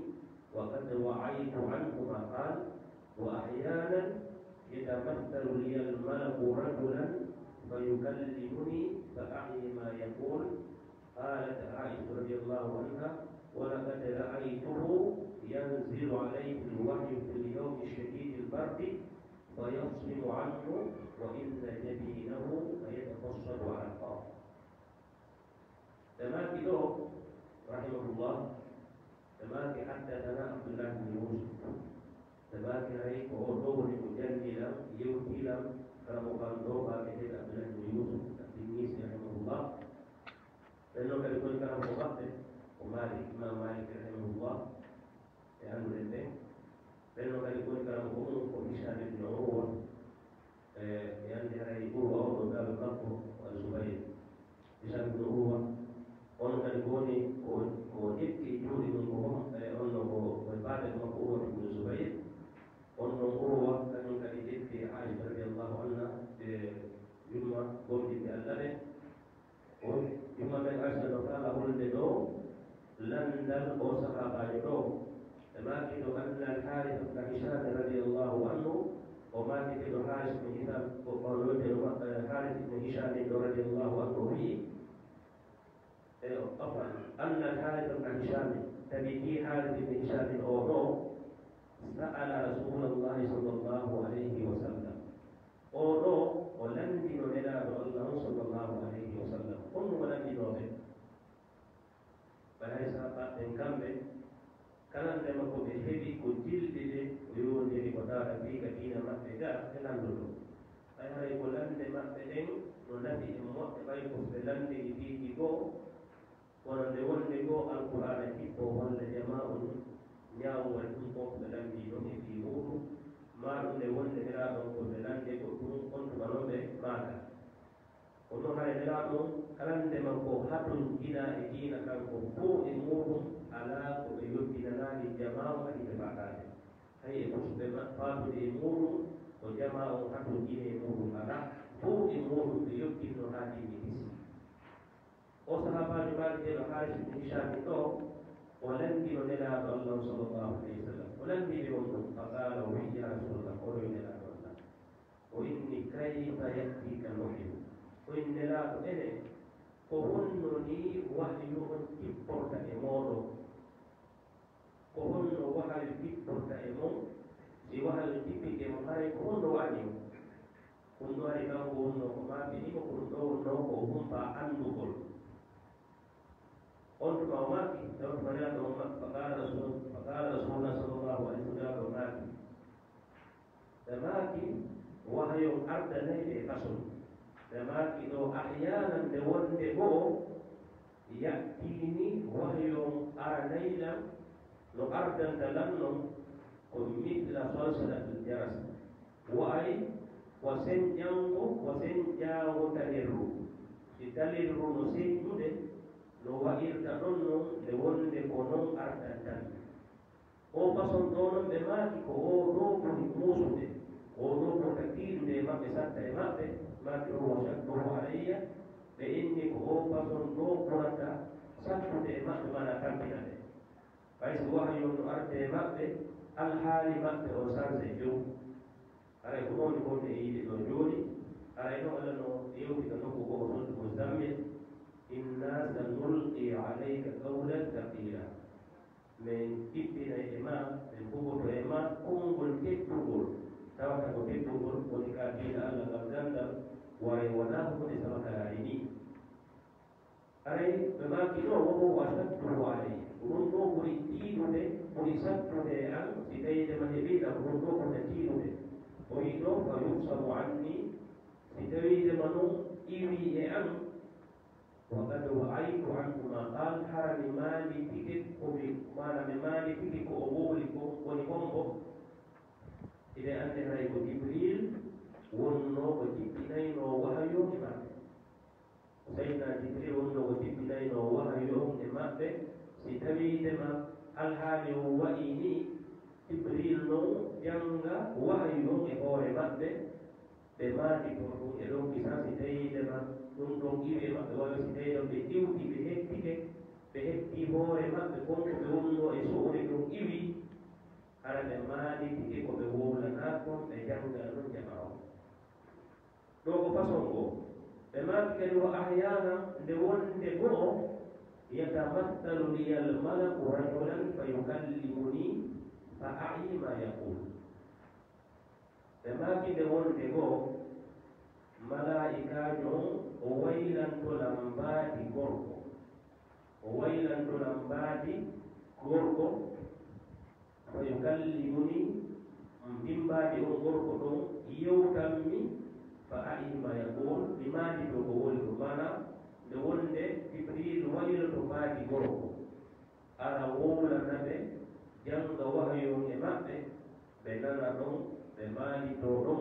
وقد وعيت عنه ما قال، وأحيانا يتمثل لي الملك رجلا فيكلمني فأعي ما يقول. قالت عائشة رضي الله عنها: ولقد رأيته ينزل عليه الوحي في اليوم الشديد البرد فيفصم عنه وإن جبينه ليتفصد عرقا. Ɓe maaki ɗo, rahimahullah, ɓe maaki: حدثنا عبد الله بن يوسف. Ɓe maaki: hay ko o ɗo woni ko janni lan, yewti lan, kala mo kan ɗo maaki ɗen Abdullah ibn Yusuf, At-Tinnisi, rahimahullah. Ɓen non kadi koni kala ko maɓɓe ko Malik, Imam Malik, rahimahullah. E annduɗen ɓen. Ɓen non kadi koni kala ko mum ko Hisham ibn Urwa. E, e anndi haray Urwa o ɗo baabe makko ko Al-Zubayr. Hisham ibn Urwa, on kadi ko woni ko, ko ƴetti e juuɗe mum ko hom-, e, on no ko, ko e baabe makko Urwa ibn Zubayr. On non Urwa, kañum kadi ƴetti e Aisha radiyallahu anha, e yumma gomɗinɓe Allah ɓe. O yumma men Aisha no faala holde ɗo lanndal o sahaabaajo ɗo. E maaki ɗo, أن الحارث بن هشام رضي الله عنه, o maaki ɗo Haaris ibn Hisham, ko, ko wiyetee ɗo, eh, Haaris ibn Hisham ɗo radiyallahu anhu o wi'i, e, o, afwan, أن الحارث بن هشام, tawi kii Haaris ibn Hisham o ɗo, سأل رسول الله صلى الله عليه وسلم. O ɗo, o lanndino Nelaaɗo Allah on sallallahu alayhi wa sallam. Honno o lanndinoo ɓe? Ɓay hay sahaabaaɓe ɓen kamɓe, kala nde makko ɓe heɓi ko jilli ɗe, o yowondiri ko tawa ka fii ka diina maɓɓe ga, ɓe lanndoto. Ɓay haray ko lannde maɓɓe ɗen no nafi e moƴƴa, ɓay ko ɓe lanndiri piiji goo, kono nde wonde goo Alqur'aana hiɓɓo walla jamaa'u ñaawugol ɗum, on ko ɓe lanndii ɗum e fii muuɗum, maa ɗum nde wonde Nelaaɗo on ko ɓe lanndee goɗɗum, on tuma non ɓe maaka. Kono haray Nelaaɗo on, kala nde makko hatonjinaa e diina kanko fow e muuɗum, alaa ko ɓe yoɓinanaali jamaa'u kadi ɓe faataade. Hay e fus ɓe ma-, faatude e muuɗum, ko jamaa'u on hatonjinee e muuɗum alaa, fow e muuɗum ɓe yoɓinno haa diina hisi. O sahaabaajo maaki ɗo Haaris ibn Hishaam ɗo, o lanndino Nelaaɗo Allah sallallahu alayhi wa sallam. O lanndini on ɗum, fa qaala, o wi'i, yaa Rasuulallah, o yo Nelaaɗo Allah. O inni, kayfa ya'tiika al-wahyu? O inni, Nelaaɗo, ene, ko honno nii wahyu on tipporta e mooɗon? Ko honno wahayu tipporta e mon? Si wahayu tippike mo, haray ko honno wahayu? Ɗum ɗo ari kanko wonnoo ko maaki ɗi ko ɗum ɗo wonnoo ko o humpaa anndugol. On tuma o maaki, taw tuma Nelaaɗo on maaki, fa qaala Rasul-, fa qaala Rasulullah sallallahu alayhi wa sallam, Nelaaɗo maaki. Ɓe maaki, wahayu on ardanay ɓe e façon. Ɓe maaki ɗo ahyaanan nde wonde goo, ya'tiini wahyu on aranay lan, no ardanta lan non, ko mithla salsalatil jaras. Wa'ay wa senƴango, wa senƴaango talirru. Si talirru no senƴude, no wa'irta ɗon non nde wonde ko non ardantan. O façon ɗo non ɓe maaki ko o ɗo ɓuri muusude, ko o ɗo ɓurta tiiɗude e maɓɓe satta e maɓɓe, maaki o wa shadduhu alayya, ɓe inni ko o façon ɗo ɓurata sattude e maɓɓe, mana tampina ɓe. Ɓay si wahayu on no arde e maɓɓe, alhaali maɓɓe on sanse few. Haray ko ɗon woni e yiide ɗo jooni, haray no Allah no yewti ka nokku goo, o solti Muzammil, inna sanulqi alayka qawlan thaqila. Men tippinay e ma, men bugoto e ma konngol teddungol, tawata ko teddungol woni ka diina Allah ngal ganndal, waray wonaa ko woni sama kalaari nii. Haray ɓe maaki ɗo, wa huwa ashaddu alayya. Ko ɗum ɗo ɓuri tiiɗude, ɓuri sattude e an, si tawii nde ma heɓii ɗam, ko ɗum ɗo ɓurta tiiɗude. O wi'i ɗo, fa yufsamu anni, si tawii nde ma non iwii e an, وقد وعيت عنهما قال, hara mi maanditike ko mi, maana mi maanditike ko o wowli ko, woni hombo? Hiɗen anndi haray ko Jibril wonnoo ko jippinaynoo wahayu on e maɓɓe. Sayyidina Jibril wonnoo ko jippinaynoo wahayu on e maɓɓe. Si tawiidema alhaali on wa'i ni, Jibril non jannga wahayu on e hoore maɓɓe, ɓe maanditoo ɗum e ɗon kisan. Si tawiidema ɗum ɗon iwi e maɓɓe, walla si tawiidema ɓe iwti, ɓe hettike, ɓe hetti hoore maɓɓe kon ko ɓe wonnoo e su'ude ɗum iwi, hara ɓe maanditike ko ɓe wowlanaa kon, ɓe jannga non jamaa on. Ɗoo ko façon goo. Ɓe maaki kadi, وأحيانا, nde wonnde goo, يتمثل لي الملك رجلا فيكلمني فأعي ما يقول. Ɓe maaki nde wonnde goo, malaa'ikaajo on o waylanto lam mbaadi gorko. O waylanto lam mbaadi gorko, فيكلمني, ndin mbaadi on gorko ɗon yewtan mi, فأعي ما يقول, mi maanditoo ko wowli ɗum. Maana, nde wonnde Jibril wayloto mbaadi gorko, ara wowlana ɓe, jannga wahayu on e maɓɓe, ɓe nana ɗon, ɓe maanditoo ɗon,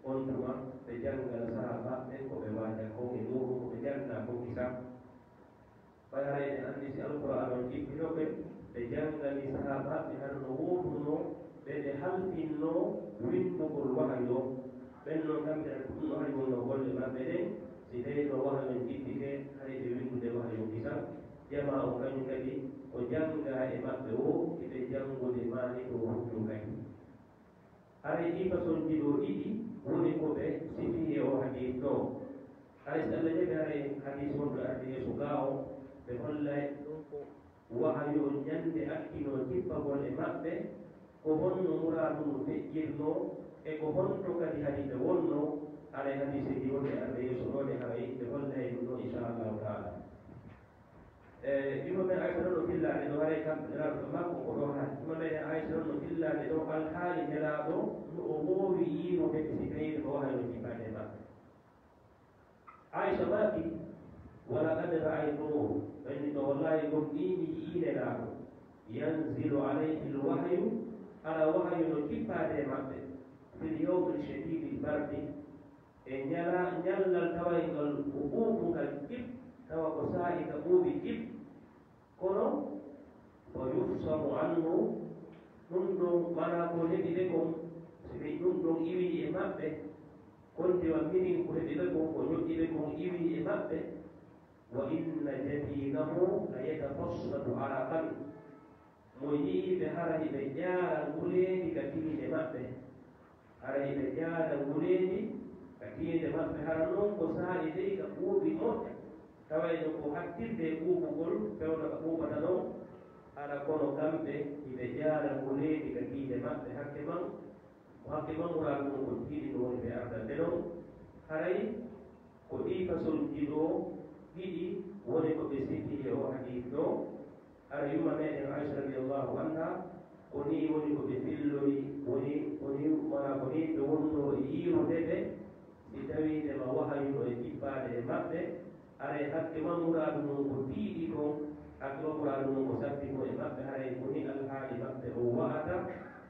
on tuma ɓe janngana sahaabaaɓe ɓen ko ɓe waaja kon e muuɗum, ko ɓe njannaa kon kisan. Ɓay haray en anndi si Alqur'aana on jippino ɓe, ɓe janngani sahaabaaɓe hara no wooɗunoo ɓe, ɓe halfinnoo winndugol wahayu on. Ɓen non kamɓe hara ko ɗum no hari wonnoo golle maɓɓe ɗen, si tawii no wahayu on jippike, haray ɓe winndude wahayu on kisan. Jamaa on kañum kadi ko janngaa e maɓɓe woo, hiɓe janngude maani to hujju kadi. Haray ɗii façonji ɗoo ɗiɗi woni ko ɓe sifii e oo hadiis ɗoo. Haray si Alla jaɓi, haray hadiis wonɗo arde yeeso gaa on, ɓe hollay ɗum ko wahayu on ñande akkinoo jippagol e maɓɓe, ko honno muraadu mum feƴƴirnoo, e ko honto kadi hadiise wonnoo. Haray hadiiseeji wonɗi arde yeeso ɗoo ɗe, haray ɓe hollay ɗum ɗoo, inchallahu taala. E, yumma men Aysa ɗon no fillaade ɗo, haray kam, Nelaaɗo makko ko ɗo haali. Yumma men Aysa ɗon no fillaade ɗo alhaali Nelaaɗo no o woowi yiirude ɓe si tawii ko wahayu on jippaade e maɓɓe. Aysa maaki, ولقد رأيته, ɓen ni ɗo wallahi gom ni mi yi'ii Nelaaɗo, ينزل عليه الوحي, hara wahayu no jippaade e maɓɓe, في اليوم الشديد البرد, e ñala-, ñallal taway ngal ko ɓuuɓungal jip, tawa ko saa'i ka ɓuuɓi jip, kono, ويفصم عنه, ɗum ɗon, maanaa ko heɓi ɓe kon, si ɓe ɗum ɗon iwii e maɓɓe, kon diwa minin ko heɓi ɓe kon, ko ñoƴƴi ɓe kon iwii e maɓɓe, وإن جبينه ليتفصد عرقا. Mo yi'ii ɓe hara hiɓe ƴaara nguleendi ka tiinde maɓɓe. Hara hiɓe ƴaara nguleendi ka tiinde maɓɓe. Hara non ko saa'i dey ka ɓuuɓi moƴƴa. Tawayno ko hattirde e ɓuuɓugol, fewndo ka ɓuuɓata ɗon. Hara kono kamɓe hiɓe ƴaara nguleendi ka tiinde maɓɓe. Hakke man, hakke man muraadu mum ko tiiɗi no woni ɓe ardande ɗon. Haray ko ɗii façonji ɗoo ɗiɗi woni ko ɓe sifii e oo hadiis ɗoo. Hara yumma meɗen Aysa radiyallahu anha, ko nii woni ko ɓe fillori, woni, ko nii, wona ko nii ɓe wonnoo e yiirude ɓe, si tawiinde ma wahayu no e jippaade e maɓɓe, haray hakke ma muraadu mum ko tiiɗi kon, hakke ma muraadu mum ko sabbi kon e maɓɓe, haray ko nii alhaali maɓɓe on wa'ata,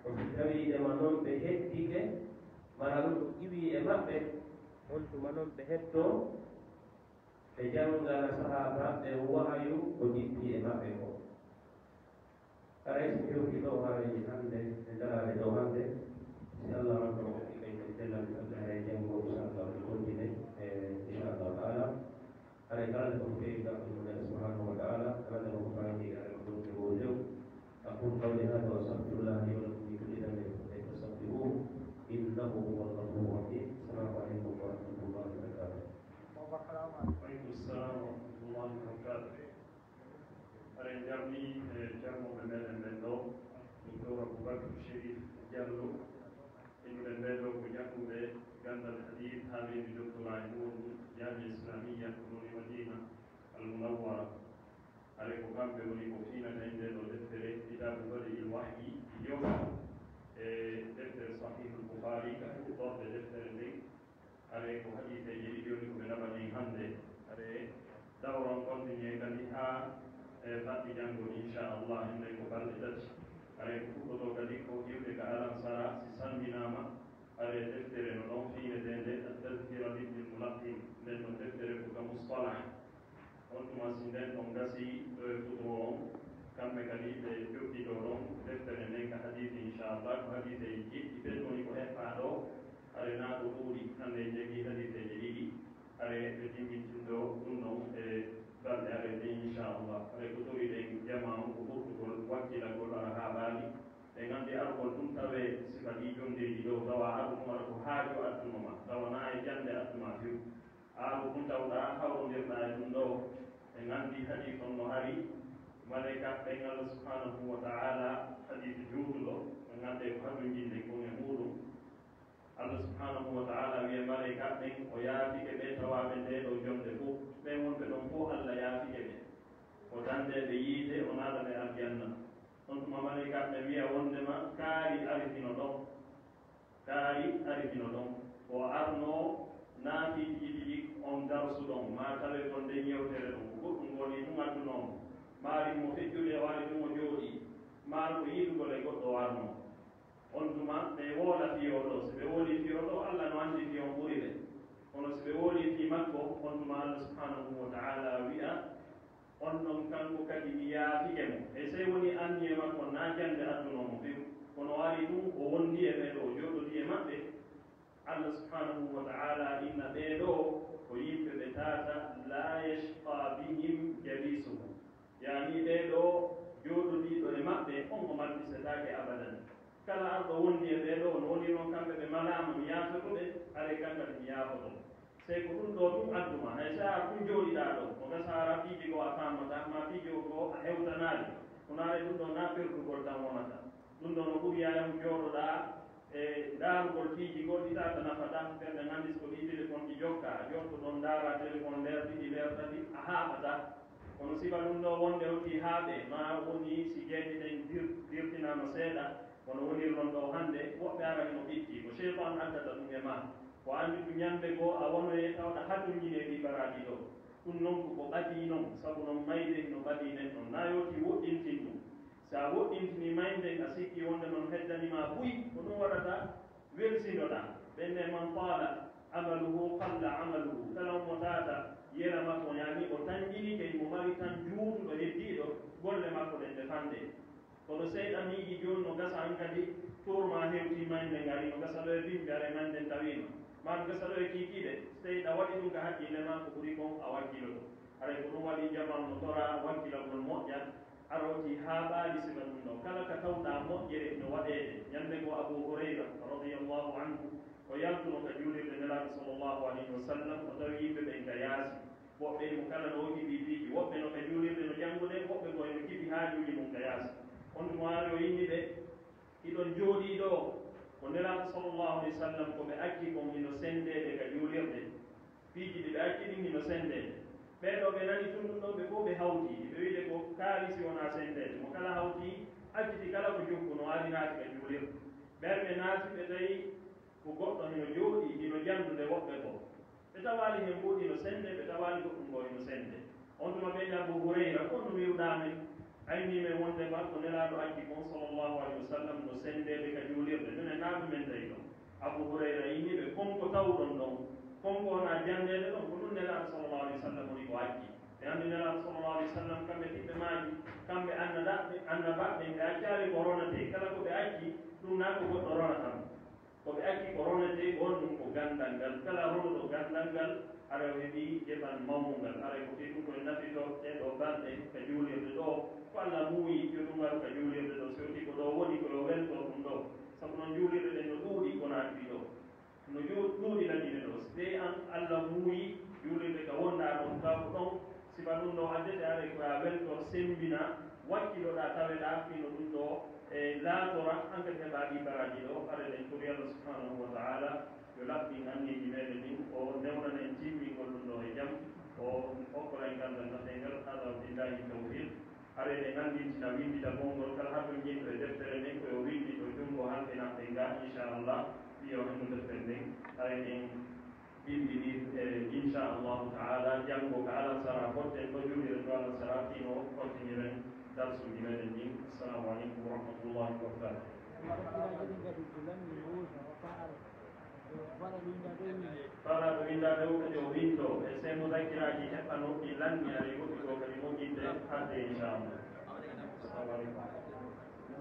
ko si tawiinde ma non ɓe hettike, mara ɗum ko iwii e maɓɓe, on tuma non ɓe hettoo, ɓe janngana sahaabaaɓe wahayu ko jippii e maɓɓe kon. Haray si hewti ɗoo haray hannde, e daraade ɗoo hannde, si Allah ranno okki kay kadi cellal, mi adda haray janngo, inchallah, mi continue, e, inchallah taala. Haray kala nde fof feewi garɗo mum Allah subhanahu wa taala, kala nde fof faami haray ko ɗum e ngol lew. أقول قولي هذا وأستغفر الله لي ولكم من كل ذنب فاستغفروه إنه هو الغفور الرحيم. السلام عليكم ورحمة الله وبركاته. وعليكم السلام ورحمة الله وبركاته. Haray en jarnii e jarnooɓe meɗen ɓen ɗoo, Docteur Aboubacry Chérif Diallo. Innuɓe ɓen ɗoo ko jannguɓe ganndal hadiis, haa ɓe heɓi doctorat e muuɗum, Jaami'a Islamiyya ko ɗon e Madiina Al Munawwara. Haray ko kamɓe woni ko fiinata e ndee ɗoo deftere, Kitaabu Bada'il Wahyi, yowta e deftere Sahihul Bukhaari, ka fuɗɗorde deftere nden. Haray ko hadiiseeje ɗiɗi woni ko ɓe naɓani en hannde. Haray Dawron continue kadi haa e faɗɗi janngo, inchallah, hende ko balɗe tati. Haray ko fuɗɗotoo kadi ko iwde ka alansara, si salminaama, haray deftere no ɗon fiineteende At-Tazkira Ibnil Mulaqqin, nden no deftere ko ka mustalah. On tuma si nden ɗon gasi ɗo e fuɗɗo on, kamɓe kadi ɓe jokkitoo ɗon deftere nden ka hadiisi, inchallah, ko hadiiseeji jeɗɗi, ɓen woni ko heɓɓaa ɗo, haray naa ko ɗuuɗi, hannde en jogii hadiiseeje ɗiɗi. Haray ɓe timmintindo ɗum ɗon e balɗe areeje, inchallah. Haray ko tori ɗen jamaa on ko ɓurtugol wakkilagol ara haa baali. Ɓe nganndi argol ɗum tawee sifa ɗi jonndeeji ɗo, tawa aru ɗum ara ko haaju adduno ma, tawa naa e jannde addu ma few. Aru ɗum tawɗa hawrondirɗa e ɗum ɗo. Ɓe nganndi hadiis on no hari, maleyka ɓen Allah subhanahu wa ta'ala, hadiis juutuɗo, ɓe nganndi ko haɗunjinde kon e muuɗum. Allah subhanahu wa ta'ala wi'e maleyka ɓen o yaafike ɓe tawaaɓe nde ɗo jonnde fof. Ɓen wonɓe ɗon fof Allah yaafike ɓe. O dande ɓe yiite, o naata ɓe aljanna. On tuma maleyka ɓe wi'a wondema kaari ari hino ɗon. Kaari ari hino ɗon. O arno naati tigi tigi on darsu ɗon, maa tawe kon nden yewtere ɗon. Ko goɗɗum ngoni ɗum addunoo mo. Maari mo feƴƴude o ari ɗum o jooɗii. Maa ko yiidugol e goɗɗo o arno. On tuma ɓe woola fii o ɗo. Si ɓe wooli fii o ɗo, Allah no anndi fii on ɓuri ɓe. Kono si ɓe wooli fii makko, on tuma Allah subhanahu wa ta'ala wi'a, on ɗon kanko kadi mi yaafike mo. E sey woni anniye makko naa jannde addunoo mo few. Kono o ari ɗum, o wondi e ɓe ɗo, o jooɗodii e maɓɓe. Allah subhanahu wa ta'ala inna ɓee ɗo ko yimɓe ɓe tata, la yashqa bihim jalisuhum. Yaani ɓee ɗo jooɗodiiɗo e maɓɓe, on o malkisetaake abadan. Kala arɗo wondi e ɓee ɗo, no woni noon kamɓe ɓe malaama, mi yaafoto ɓe, haray kan kadi mi yaafoto. Sey ko ɗum ɗo ɗum adduma, hay so a ɗum jooɗiɗaa ɗo, ko gasa a piiji goo a faamata, maa piiji o goo a hewtanaali. Kono haray ɗum ɗo naa perdugol tan wonata. Ɗum ɗo no ɓuri yaayahu jooɗoɗaa e ndaarugol piiji goo ɗi tata nafata, ɓen ɓe nganndi si ko ɗi telefon ɗi jokka, a jooɗto ɗon ndaara telefon leer ɗiɗi, leer tati, a haaɓata. Kono siba ɗum ɗo wonde o tii haaɓe, maa woni si geeƴe ɗen dir-, dirtinaama seeɗa, kono wonir non ɗo hannde, woɓɓe ara hino ɓitti, ko seytaan addata ɗum e maa. Ko anndi ko ñannde goo a wonoye tawɗa hatonjini e ɗi baraaji ɗo. Ɗum non ko ko ɓadii non, sabu non mayde hino ɓadii nen ɗon. Naa yooti woɗɗintin ɗum. Si a woɗɗintinii mayde, a sikki wonde non heddanii ma buy, ko ɗum waɗata welsindoɗaa. Ɓen ne, man taala amaluhu qalla amaluhu. Kala on mo tata yera makko, yaani o tanƴinike, mo mari tan juutuɗo heddiiɗo, golle makko ɗen ɗe fande. Kono seyɗa miiji jooni no gasa an kadi tour ma hewti mayde ngari, no gasa ɗo e bimbi are mayde tawiima. Ma no gasa ɗo e kiikiiɗe, seyɗa waɗi ɗum ka hakkille ma ko ɓuri kon a wakkiloto. Haray ko ɗum waɗi jamaa no tora wakkilagol moƴƴa, a rawti haa ɓaali sifa ɗum ɗo. Kala ka tawɗaa moƴƴere no waɗeede. Ñande goo Abu Hurayra radiyallahu anhu, o yaltuno ka juulirde Nelaaɗo sallallahu alayhi wa sallam, o tawi yimɓe ɓen ka yaasi. Woɓɓe mo kala no kiɓi piiji, woɓɓe no ka juulirde no janngude, woɓɓe goo no kiɓi haajuuji mum ka yaasi. On tuma ari o inni ɓe, hiɗon jooɗii ɗo, ko Nelaaɗo sallallahu alayhi wa sallam ko ɓe acci kon hino senndeede ka juulirde. Piiji ɗi ɓe acci ɗin hino senndeede. Ɓee ɗoo ɓe nani tun ɗum ɗon, ɓe fof ɓe hawti, ɓe wi'de ko kaari si wonaa senndeede. Mo kala hawti, acciti kala ko jokkuno, ari naati ka juulirde. Ɓen ɓe naati, ɓe tawi ko goɗɗo hino jooɗii, hino janndude woɓɓe goo. Ɓe tawaali hen goo hino sennde, ɓe tawaali goɗɗum goo hino sennde. On tuma ɓe inni Abu Hurayra, on no wi'uɗaa men? Aynii men wonde ma ko Nelaaɗo acci kon, sallallahu alayhi wa sallam, no senndeede ka juulirde. Minen naa ɗum men tawi ɗon. Abu Hurayra inni ɓe, kon ko tawɗon ɗon, kon ko wonaa janndeede ɗon, ko ɗum Nelaaɗo sallallahu alayhi wa sallam woni ko acci. Ɓe anndi Nelaaɗo sallallahu alayhi wa sallam, kamɓe ɓiɓɓe maaji, kamɓe annada-, annabaaɓe, ɓe accaali ko ronatee. Kala ko ɓe acci, ɗum naa ko goɗɗo ronata mo. Ko ɓe acci ko ronetee, ko on ɗum ko ganndal ngal. Kala ronuɗo ganndal ngal, haray o heɓii geɓal mawngal. Haray ko fii ɗum ko en nafito ɗee ɗoo balɗe ka juulirde ɗoo. Ko Alla muuyi, yo ɗum waru ka juulirde ɗoo. Si o wii ko ɗoo woni, ko yo welto ɗum ɗoo. Sabu non juulirɗe ɗen no ɗuuɗi ko naati ɗoo. No ju-, ɗuuɗi lanndiɓe ɗoo. Si tawii an Alla muuyi juulirde ka wonɗaa ɗon, taw ko ɗon sifa ɗum ɗoo addete, haray ko yo a welto, semmbina, wakkiloɗaa, taweɗaa fii no ɗum ɗoo e laatora, hankadi heɓa ɗi baraaji ɗoo, haray ɗen tori Alla subhanahu wa ta'ala yo laɓɓin anniyeeji meɗen ɗin, o newnana en timmingol ɗum ɗoo e jam, o okkora en ganndal nafeengal. Hada wa billahi tawfiq. Haray ɗe nganndintina winndita konngol kala hatonjinɗo e deftere nden, ko yo winndito junngo halfinanɓe nga, inchallah, fii yo henndu deftere nden. Haray ɗen binndini, e, inchallahu ta'ala, janngo ka alansara fodde En ɗo juulirde ɗo Allah sara fino continuiren darsuuji meɗen ɗin. Assalamu aleykum wa rahmatullahi wa barakatuh. Fala ɗo winda ɗo kadi o windo e sey mo zakiraaji heɓɓano ɗi lanni aɗa woɗɗi ɗo kadi moƴƴinde hadde inchallah. Assalamu aleykum.